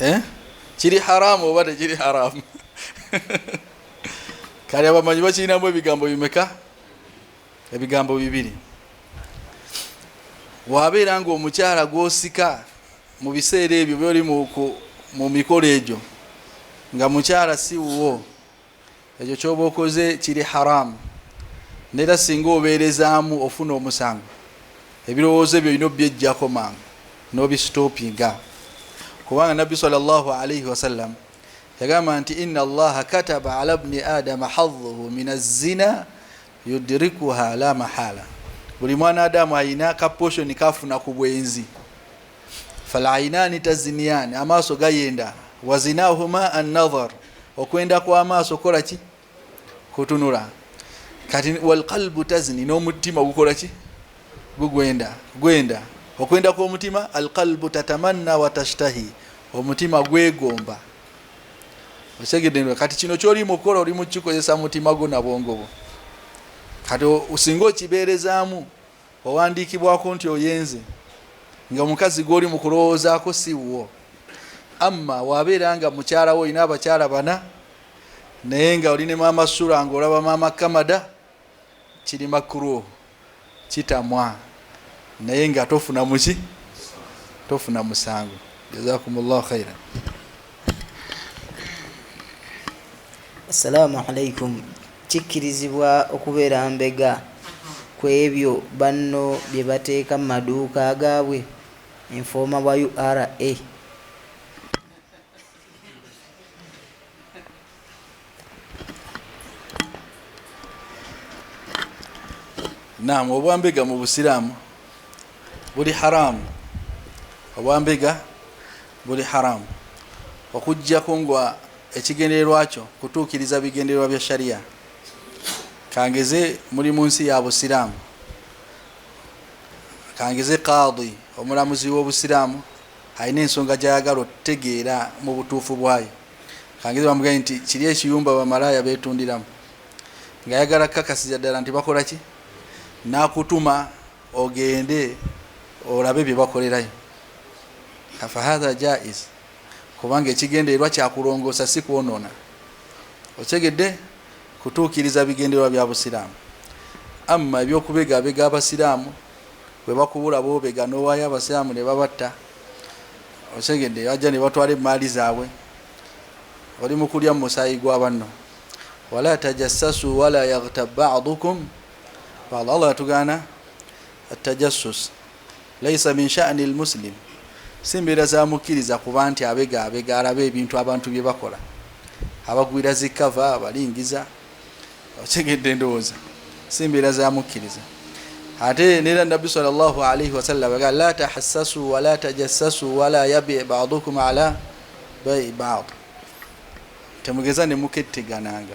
Eh? Kiri haramu oba tekiri haramu? Kale abamanyi bakirinamu ebigambo bimeka? Ebigambo bibiri. Wabeera nga omukyala gwosika mu biseera ebyo byoli mu mikolo egyo nga mukyala si wuwo, ekyo kyoba okoze kiri haramu, neera singa obeerezaamu ofuna omusango. Ebirowoozo ebyo olina obyejjako mangu n'obistopinga, kubanga nabbi sallallahu alaihi wasallam yagamba nti inna allaha kataba ala bni adama hadhuhu min azina yudrikuha la mahala. Buli mwana adamu ayina ka portion kafuna ku bwenzi. Falainani taziniyani, amaaso gayenda, wazinahuma annadhar, okwenda kw'amaaso kukola ki? Kutunula. Kati walqalbu tazni, n'omutima gukola ki? Gugwenda, gwenda. Okwenda kw'omutima, alqalbu tatamanna watashtahi, omutima gwegomba. Okitegedde? Kati kino kyoli mukukola oli mukikozesa mutima gwo na bwongo bwo. Kati singa okibeerezaamu owandiikibwako nti oyenze nga omukazi gwoli mu kulowoozaako si wuwo. Amma wabeera nga mukyala wo olina abakyala bana, naye nga oli ne maama Sula nga olaba maama Kamada, kiri makruh, kitamwa, naye nga tofuna muki? Tofuna musango. Jazakumullahu khairan. Assalaamu alaikum. Kikkirizibwa okubeera mbega ku ebyo banno bye bateeka mu maduuka gaabwe? Enfooma bwa ura. Naam, obwambega mu busiraamu Buli haramu. Obwambega buli haramu, okujjako nga ekigendererwa kyo kutuukiriza bigendererwa bya sharia. Kangeze muli mu nsi ya busiraamu, kangeze kaadi omulamuzi w'obusiraamu alina ensonga gyayagala otutegeera mu butuufu bwayo. Kangeze bamugambye nti kiri ekiyumba bamalaaya betundiramu, ngaayagala kukakasiza ddala nti bakola ki, n'akutuma ogende olabe bye bakolerayo. Fahatha jaiz, kubanga ekigendererwa kyakulongoosa si kwonoona. Okitegedde? Kutuukiriza bigendererwa bya busiraamu. Amma ebyokubegabega abasiraamu, bwe bakubula boobega n'owaayo abasiraamu ne babatta, okitegedde, bajja ne batwala emaali zaabwe, oli mu kulya mu musaayi gwa banno. Wala tajassasu wala yaghtab ba'dukum ba'd. Allah yatugaana atajassus, laisa min sha'ni lmuslim, si mbeera za mukkiriza kuba nti abega abega alabe ebintu abantu bye bakola, abagwira zikava abalingiza. Okitegedde? Ndowooza si mbeera za mukkiriza. Ate nera Nabbi sallallahu alaihi wasallam aga la tahassasu wala tajassasu wala yabi badukum ala bai bad, temugeza ne mukettegananga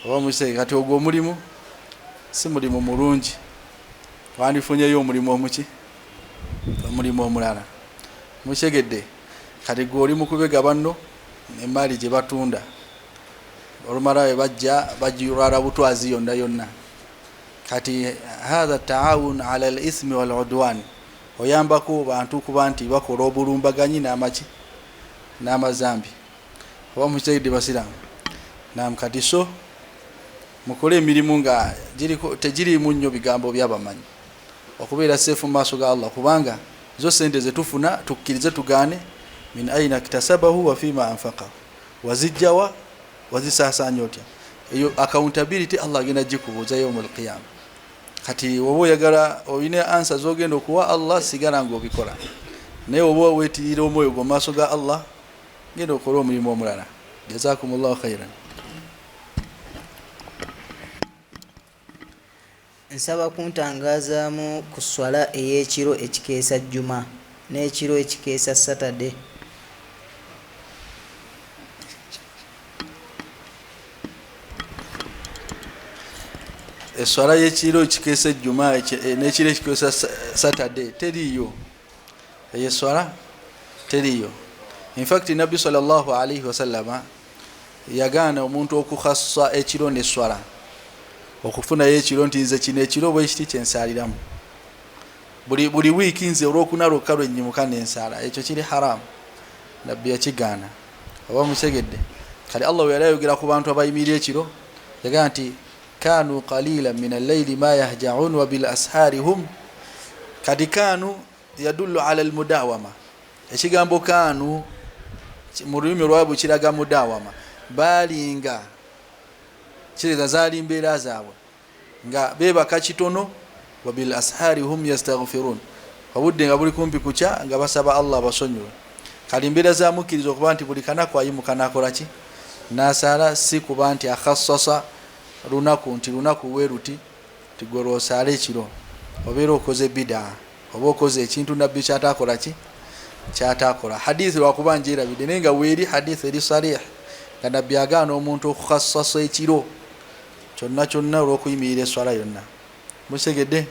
oba muse. Kati ogwo omulimu si mulimu mulungi, wandifunyeyo omulimu omuki, omulimu omulala. Mukitegedde? Kati gwe oli mukubega banno emaali gye batunda, olumala we bajja bagirwala butwazi yonna yonna. Kati hatha taawun ala al ithmi wal udwan, oyambako bantu kuba nti bakola obulumbaganyi n'amaki n'amazambi. Oba mukitegedde basiraamu? Nam, kati so mukole emirimu nga tegiriimu nnyo bigambo byabamanyi, okubeera safe mu maaso ga Allah, kubanga zo sente zetufuna, tukkirize tugaane, min aina ktasabahu wa fima anfaqahu, wazijjawa, wazisaasaanya otya? Eyo accountability Allah agenda gikubuuza yaumu alqiyama. Kati oba oyagala olina answer zogenda okuwa Allah, sigala nga obikola, naye oba weetirira omwoyo gwo maaso ga Allah, genda okole omulimu omulala. Jazakum llahu khairan. Nsaba kuntangazaamu ku swala ey'ekiro ekikeesa Juma n'ekiro ekikeesa Saturday. Eswala y'ekiro ekikeesa ejjuma n'ekiro ekikeesa Saturday teriiyo. Eyo eswala teriiyo. Infact Nabbi sallallahu alaihi wasallama yagaana omuntu okukhassa ekiro neswala, okufunayo ekiro nti nze kino ekiro bwekiti kyensaaliramu buli wiiki, nze olwokuna lwokka lwenyimuka nensaala. Ekyo kiri haramu, Nabbi yakigaana. Oba mukitegedde? Kale Allah we yali ayogera ku bantu abayimirira ekiro, yagamba nti kanu qalila min allaili ma yahjaun wa bil ashaari hum. Kati kanu yadullu ala almudawama, ekigambo kanu mu lulimi olwabu kiraga mudawama, balinga kitegeeza zaali mbeera zaabwe nga bebaka kitono, wa bil ashaari hum yastaghfirun, obudde nga buli kumpi kukya nga basaba Allah abasonyiwe. Kali mbeera zamukkiriza okuba nti buli kanaku ayimuka nakolaki, nasaala, si kuba nti akhassasa lunaku nti lunaku weruti ti gwe lwosaala ekiro. Obeera okoze bidaa oba okoze ekintu Nabbi kyatakola ki, kyatakola. Hadithi lwakuba njerabidde, naye nga weeri hadithi eri sarih nga Nabbi agaana omuntu okukhassasa ekiro kyonna kyonna olw'okuyimirira eswala yonna. Mukitegedde?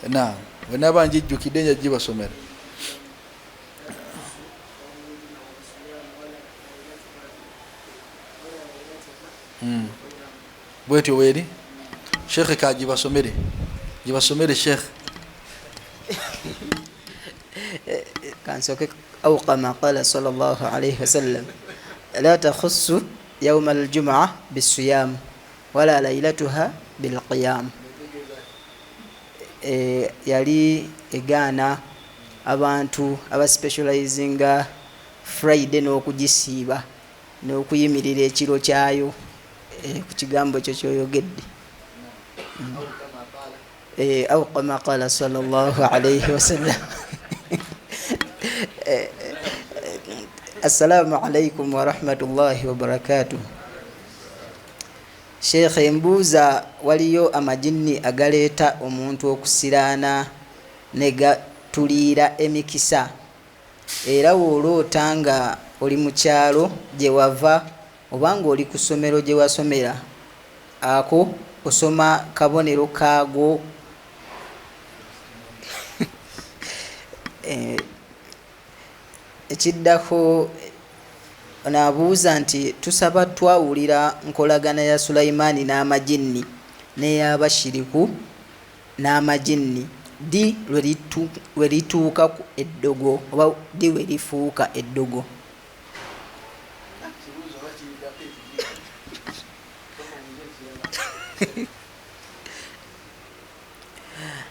Naam, bwenaba njijjukidde nja gibasomera. Bwetyo weeri shekhe kagibasomere, gibasomere shekhe. Kansoke au kama qala sallallahu alayhi wasallam la takhussu yauma aljumaa bisiyam wala lailatuha bilqiyam. Yali egaana abantu abaspecializinga Friday n'okugisiiba n'okuyimirira ekiro kyayo, ku kigambo kyo kyoyogedde, au kama qala sallallahu alayhi wasallam. Assalamu alaikum warahmatullahi wabarakatuh. Sheekh, embuuza, waliyo amajinni agaleeta omuntu okusiraana Tuliira emikisa? Era woloota nga oli mukyalo gyewava oba nga oli ku ssomero gyewasomera ako osoma kabonero kaago? Ekiddako ono abuuza nti tusaba twawulira nkolagana ya Sulaimaani n'amajinni n'eyabashiriku n'amajinni ddi lwe lituuka ku eddogo oba ddi lwe lifuuka eddogo?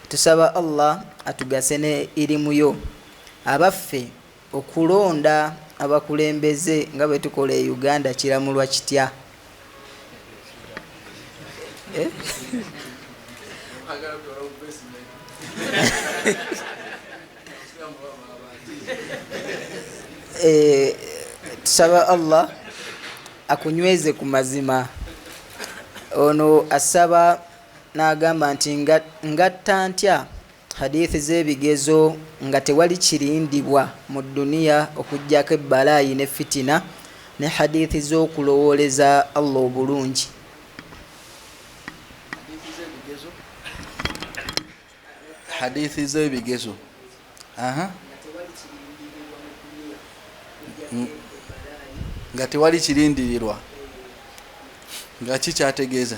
Tusaba Allah atugase ne irimu yo. Abaffe okulonda abakulembeze nga bwe tukola e Uganda kiramulwa kitya? Eh? Eh, tusaba Allah akunyweze ku mazima. Ono asaba n'agamba nti ngatta ntya hadithi z'ebigezo nga tewali kirindibwa mu dduniya okuggyako ebbalaayi ne fitina ne hadithi z'okulowooleza Allah obulungi? Hadithi z'ebigezo nga tewali kirindirirwa nga kikyategeeza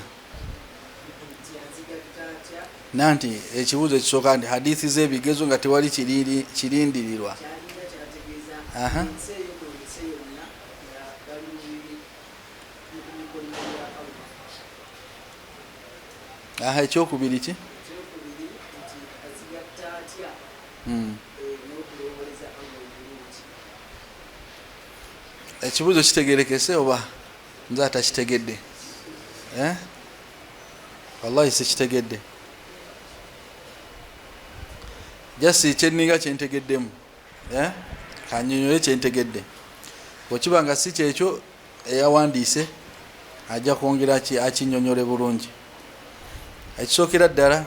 nanti ekibuuzo ekisooka nti hadithi z'ebigezo nga tewali kirindirirwa. Aha, ekyokubiri ki? Ekibuuzo kitegerekese oba nze atakitegedde? Eh? Wallahi sikitegedde, jasi kyeninga kyentegeddemu, eh? Kanyonyole kyentegedde. Bwekiba nga si kyekyo, eyawandiise ajja kwongera akinyonyole bulungi. Ekisookera ddala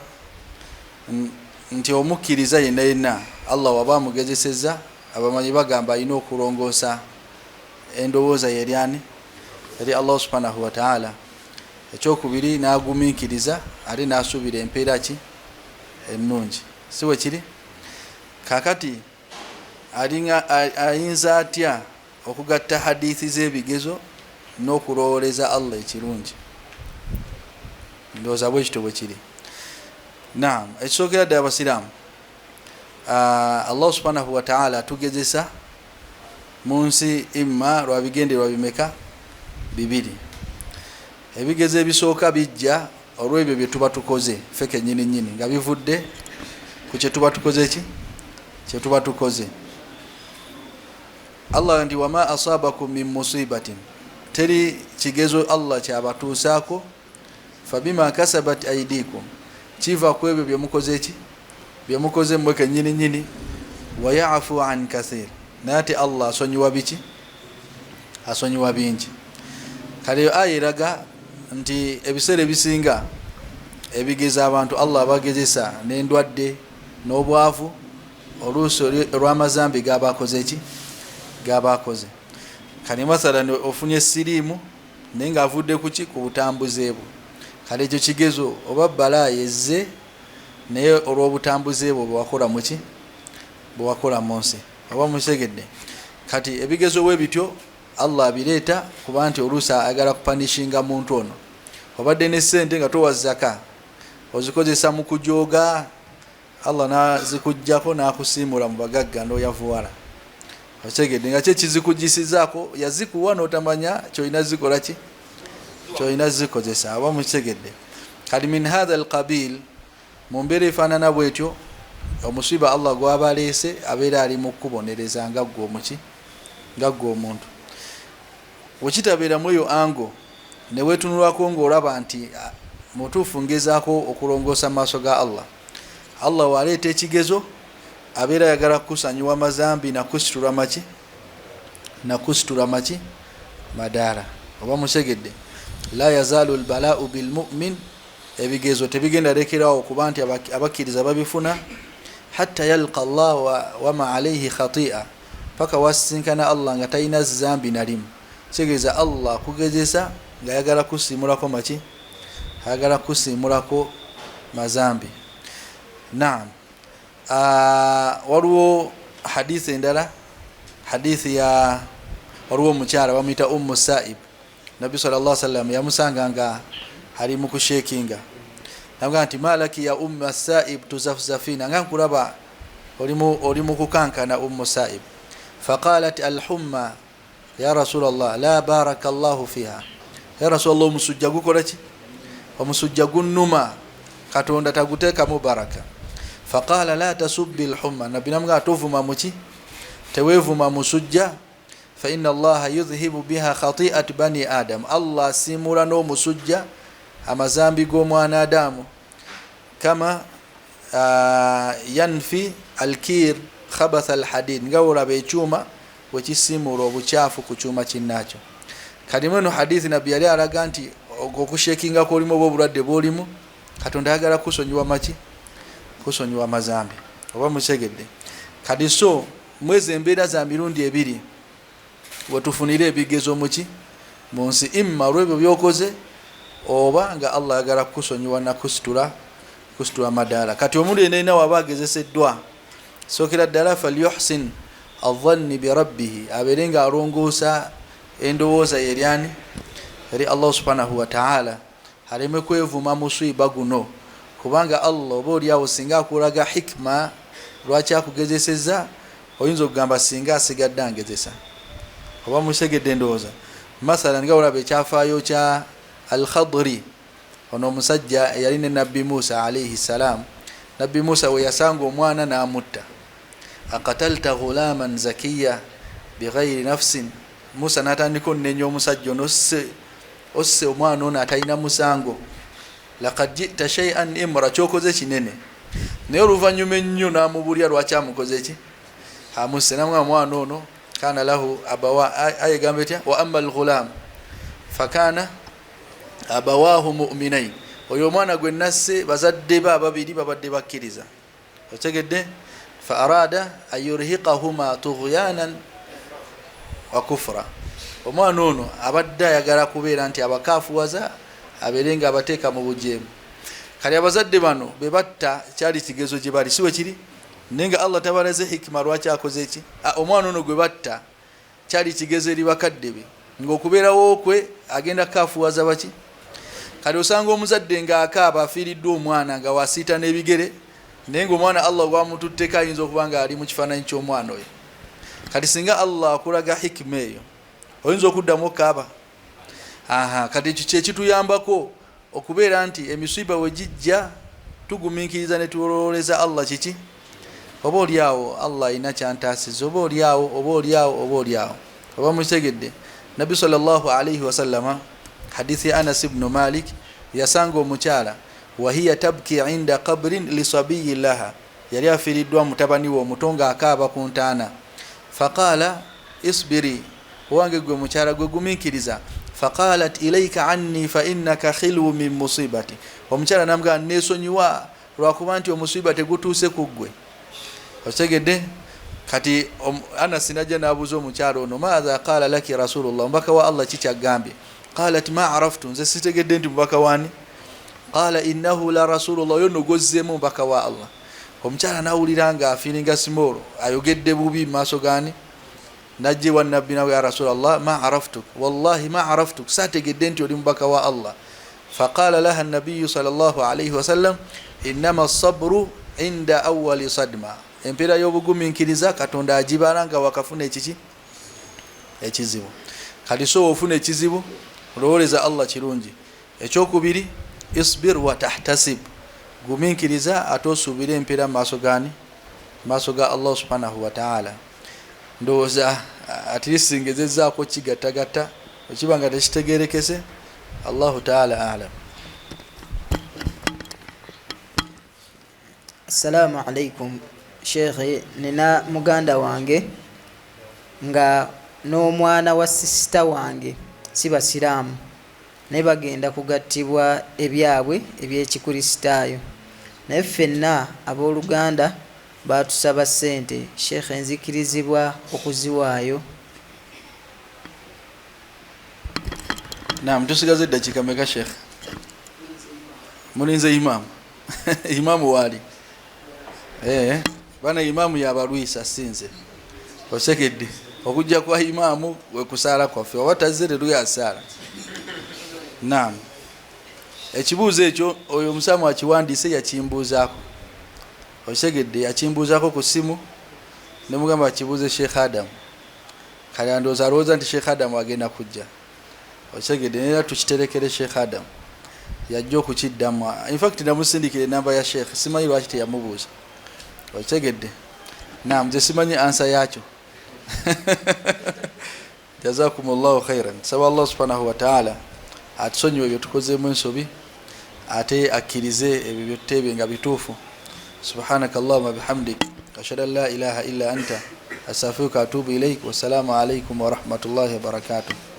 nti omukkiriza yenna yenna Allah waba amugezesezza, abamanyi bagamba alina okulongoosa endowooza ye eryani eri Allah subhanahu wataala. Ekyokubiri, n'agumiikiriza ate n'asuubira empeera ki ennungi, si bwe kiri? Kakati ayinza atya okugatta hadithi z'ebigezo n'okulowooleza Allah ekirungi? Ndowooza bwe kityo bwe kiri. Naam, ekisookera ddala, abasiraamu, Allah subhanahu wataala atugezesa mu nsi imma lwa bigendererwa bimeka? Bibiri. Ebigezo ebisooka bijja olw'ebyo bye tuba tukoze ffe kennyini nnyini, nga bivudde ku kye tuba tukoze. Ki kye tuba tukoze? Allah nti wama asabakum min musibatin, teri kigezo Allah kyabatuusaako, fabima kasabat aidikum, kiva ku ebyo byemukoze. Ki byemukoze mmwe kennyini nnyini? Wayafu an kathir, naye ate Allah asonyiwa biki? Asonyiwa bingi. Kale eyo aya eraga nti ebiseera ebisinga ebigeza abantu Allah abagezesa n'endwadde n'obwavu, oluusi olw'amazambi gabakoze. Ki gabakoze? Kale mathalan ofunye siriimu naye ng'avudde kuki? Ku butambuze bwo. Kale ekyo kigezo oba balaayi ezze naye olw'obutambuze bwo bwewakola muki, bwewakola mu nsi, oba mukitegedde? Kati ebigezo bwe bityo Allah abireeta kuba nti oluusi ayagala kupunishinga muntu ono. Obadde ne ssente nga towa zaka, ozikozesa mu kujooga, Allah nazikugjako n'akusiimula mu bagagga n'oyavuwala, okitegedde? Nga ki ekizikugisizaako? Yazikuwa n'otamanya kyolina zikola ki, kyolina zikozesa, oba mukitegedde? Kali min hatha alqabil, mu mbeera efaanana bwetyo, omusiba Allah gwaba aleese abeera ali mu kukubonereza nga ggwe omuki, nga ggwe omuntu. Wekitabeeramu eyo ango neweetunulwako ng'olaba nti mutuufu ngezaako okulongoosa mu maaso ga Allah, Allah waleeta ekigezo abeera ayagala kukusanyuwa mazambi nakusitula maki, nakusitula maki madaala, oba musegedde? La yazaalu lbalaau bilmumin, ebigezo tebigenda lekerawo okuba nti abakkiriza babifuna. Hatta yalqa Allah wama alaihi khatia, paka wasisinkana Allah nga talina zambi nalimu. Kitegeeza Allah akugezesa ngaayagala kusiimulako maki, ayagala kusiimulako mazambi. Naam, waliwo hadithi endala, hadithi ya waliwo omukyala bamuyita Ummu Saib. Nabbi sal llah sallam yamusanga nga ali mu kushekinga, naga nti malaki ya Umma Saib tuzafzafina, nga nkulaba oli mu kukankana Ummu Saib. Faqalat alhumma ya rasul llah, la baraka llahu fiha. Ya rasul llah, omusujja gukola ki? Omusujja gunnuma, Katonda taguteekamu baraka. Faqala la tasubbi lhumma, nabbi namugaa tovuma muki, teweevuma musujja. Faina allaha yudhhibu biha khatiat bani adam, Allah asiimula n'omusujja amazambi g'omwana Adamu, kama yanfi alkir khabatha alhadid, nga olaba ekyuma wekisiimuula obukyafu ku kyuma kinnaakyo. Kati mweno hadithi nabbi yali alaga nti okushekinga kwolimu oba obulwadde bwolimu, Katonda ayagala kusonyiwa maki, kusonyiwa mazambi. Oba mukitegedde? Kati so mwezi embeera za mirundi ebiri wetufunire ebigezo muki mu nsi, imma olwebyo byokoze oba nga Allah ayagala kukusonyiwa nakusitula kusitula madaala. Kati omuntu yenna yenna waba agezeseddwa, sookera ddala falyuhsin adhanni birabbihi, abeere nga alongoosa endowooza ye eryani eri Allah subhanahu wataala, aleme kwevuma muswiba guno, kubanga Allah oba oliawo singa akulaga hikma lwaki akugezeseza, oyinza okugamba singa asigadde angezesa. Oba musegedde endowooza? Mathalan nga olaba ekyafaayo kya Alkhadri, ono omusajja eyali ne Nabbi Musa alaihi ssalam. Nabbi Musa we yasanga omwana n'amutta, akatalta ghulaman zakiya bighairi nafsin. Musa n'atandika onenya omusajja ono, osse omwana ono atalina musango, lakad jita shaian imra, kyokoze kinene. Naye oluvannyuma ennyo n'amubulya lwaki amukoze ki, amusse. Namwe omwana ono kana lahu abawa, aya egamba etya? Wa ama alghulam fakana abawahu muminain, oyo omwana gwe nasse bazadde be ababiri babadde bakkiriza. Otegedde? Fa arada an yurhiqahuma tughyanan wa kufra, omwana ono abadde ayagala kubeera nti abakafuwaza, abeere nga abateeka mu bujeemu. Kati abazadde bano bebatta kyali kigezo gye bali, si wekiri? Naye nga Allah tabalaze hikima lwaki akoze ki. Omwana ono gwe batta kyali kigezo eri bakadde be, ngaokubeerawo kwe agenda kukafuwaza baki. Kati osanga omuzadde ng'akaaba afiiriddwa omwana nga wasiita n'ebigere, naye nga omwana Allah gwamututteko ayinza okuba nga ali mu kifaananyi ky'omwana oyo. Kati singa Allah akulaga hikima eyo, oyinza okuddamu okaaba? Aha, kati ekyo kyekituyambako okubeera nti emisiiba we gijja tugumiikiriza ne tulowoleza Allah kiki, oba oliawo Allah alina kyantaasiza, oba oliawo, oba oliawo, oba oliawo. Oba mukitegedde? Nabbi sallallahu alaihi wasallama, hadithi ya Anas ibnu Malik, yasanga omukyala wahiya tabki inda qabrin lisabiyi laha, yali afiiriddwa mutabani we omuto ng'akaaba ku ntaana. Faqala isbiri, owange gwe mukyala gwe gumiikiriza. Faqalat ilaika anni fa innaka khilwu min musibati, omukyala namugamba nesonyiwa lwakuba nti omusiba tegutuuse ku ggwe. Okitegedde? Kati Anasi najja n'abuuza omukyala ono, maatha qala laki rasulullah, omubaka wa Allah kikyagambye? Qalat ma araftu, nze sitegedde nti mubaka wani. Qala innahu la rasulullah, oyo nno gwozzeemu mubaka wa Allah. Omukyala nawulira nga afiiringa simoolo, ayogedde bubi mu maaso gani. Najja ewa nabbi nawe, ya rasulallah ma araftuk, wallahi ma araftuk, saategedde nti oli mubaka wa Allah. Faqala laha nabiyu sal llah alaihi wasallam, innama sabru inda awali sadma, empeera y'obugumiikiriza Katonda agibala nga wakafuna ekiki, ekizibu. Kati so ofuna ekizibu olowoleza Allah kirungi. Ekyokubiri, isbir wa tahtasib, gumiikiriza ate osuubire empeera mu maaso gani, maaso ga Allah subhanahu wataala. Ndowooza at least ngezezaako kigattagatta, ekiba nga tekitegerekese. Allahu taala alam. Assalamu alaikum sheekhe, nina muganda wange nga n'omwana wa sisita wange si basiraamu, naye bagenda kugattibwa ebyabwe eby'Ekikristaayo, naye ffenna abooluganda Baatusaba ssente Sheikh nzikirizibwa okuziwaayo? Naam, tusigaze eddakiika meka Sheikh? Mulinze imaamu? Imaamu waali? Eh, bana imaamu yabalwisa sinze. Osekedde okujja kwa imaamu wekusaala kwaffe, oba tazze tetuyasaala. Naam, ekibuuzo ekyo oyo omusaamu akiwandiise yakimbuuzaako. Okitegedde? Yakimbuuzaako ku ssimu nemugamba akibuuze Sheikh Adamu. Kale andowooza alowooza nti Sheikh Adamu agenda kujja. Okitegedde? Nera tukiterekere Sheikh Adamu yajja okukiddamu. Infact namusindikira enamba ya Sheikh, simanyi lwaki teyamubuuza. Okitegedde? Naam, nze simanyi ansa yakyo. Jazakum llahu khairan. Tusaba Allah subhanahu wataala atusonyiwe byetukozeemu ensobi, ate akkirize ebyo byetuteebye nga bituufu. Subhanaka allahuma bihamdik, ashhadu an la ilaha illa anta, astaghfiruka atubu ilaik. Wassalaamu alaikum warahmatullahi wabarakatuh.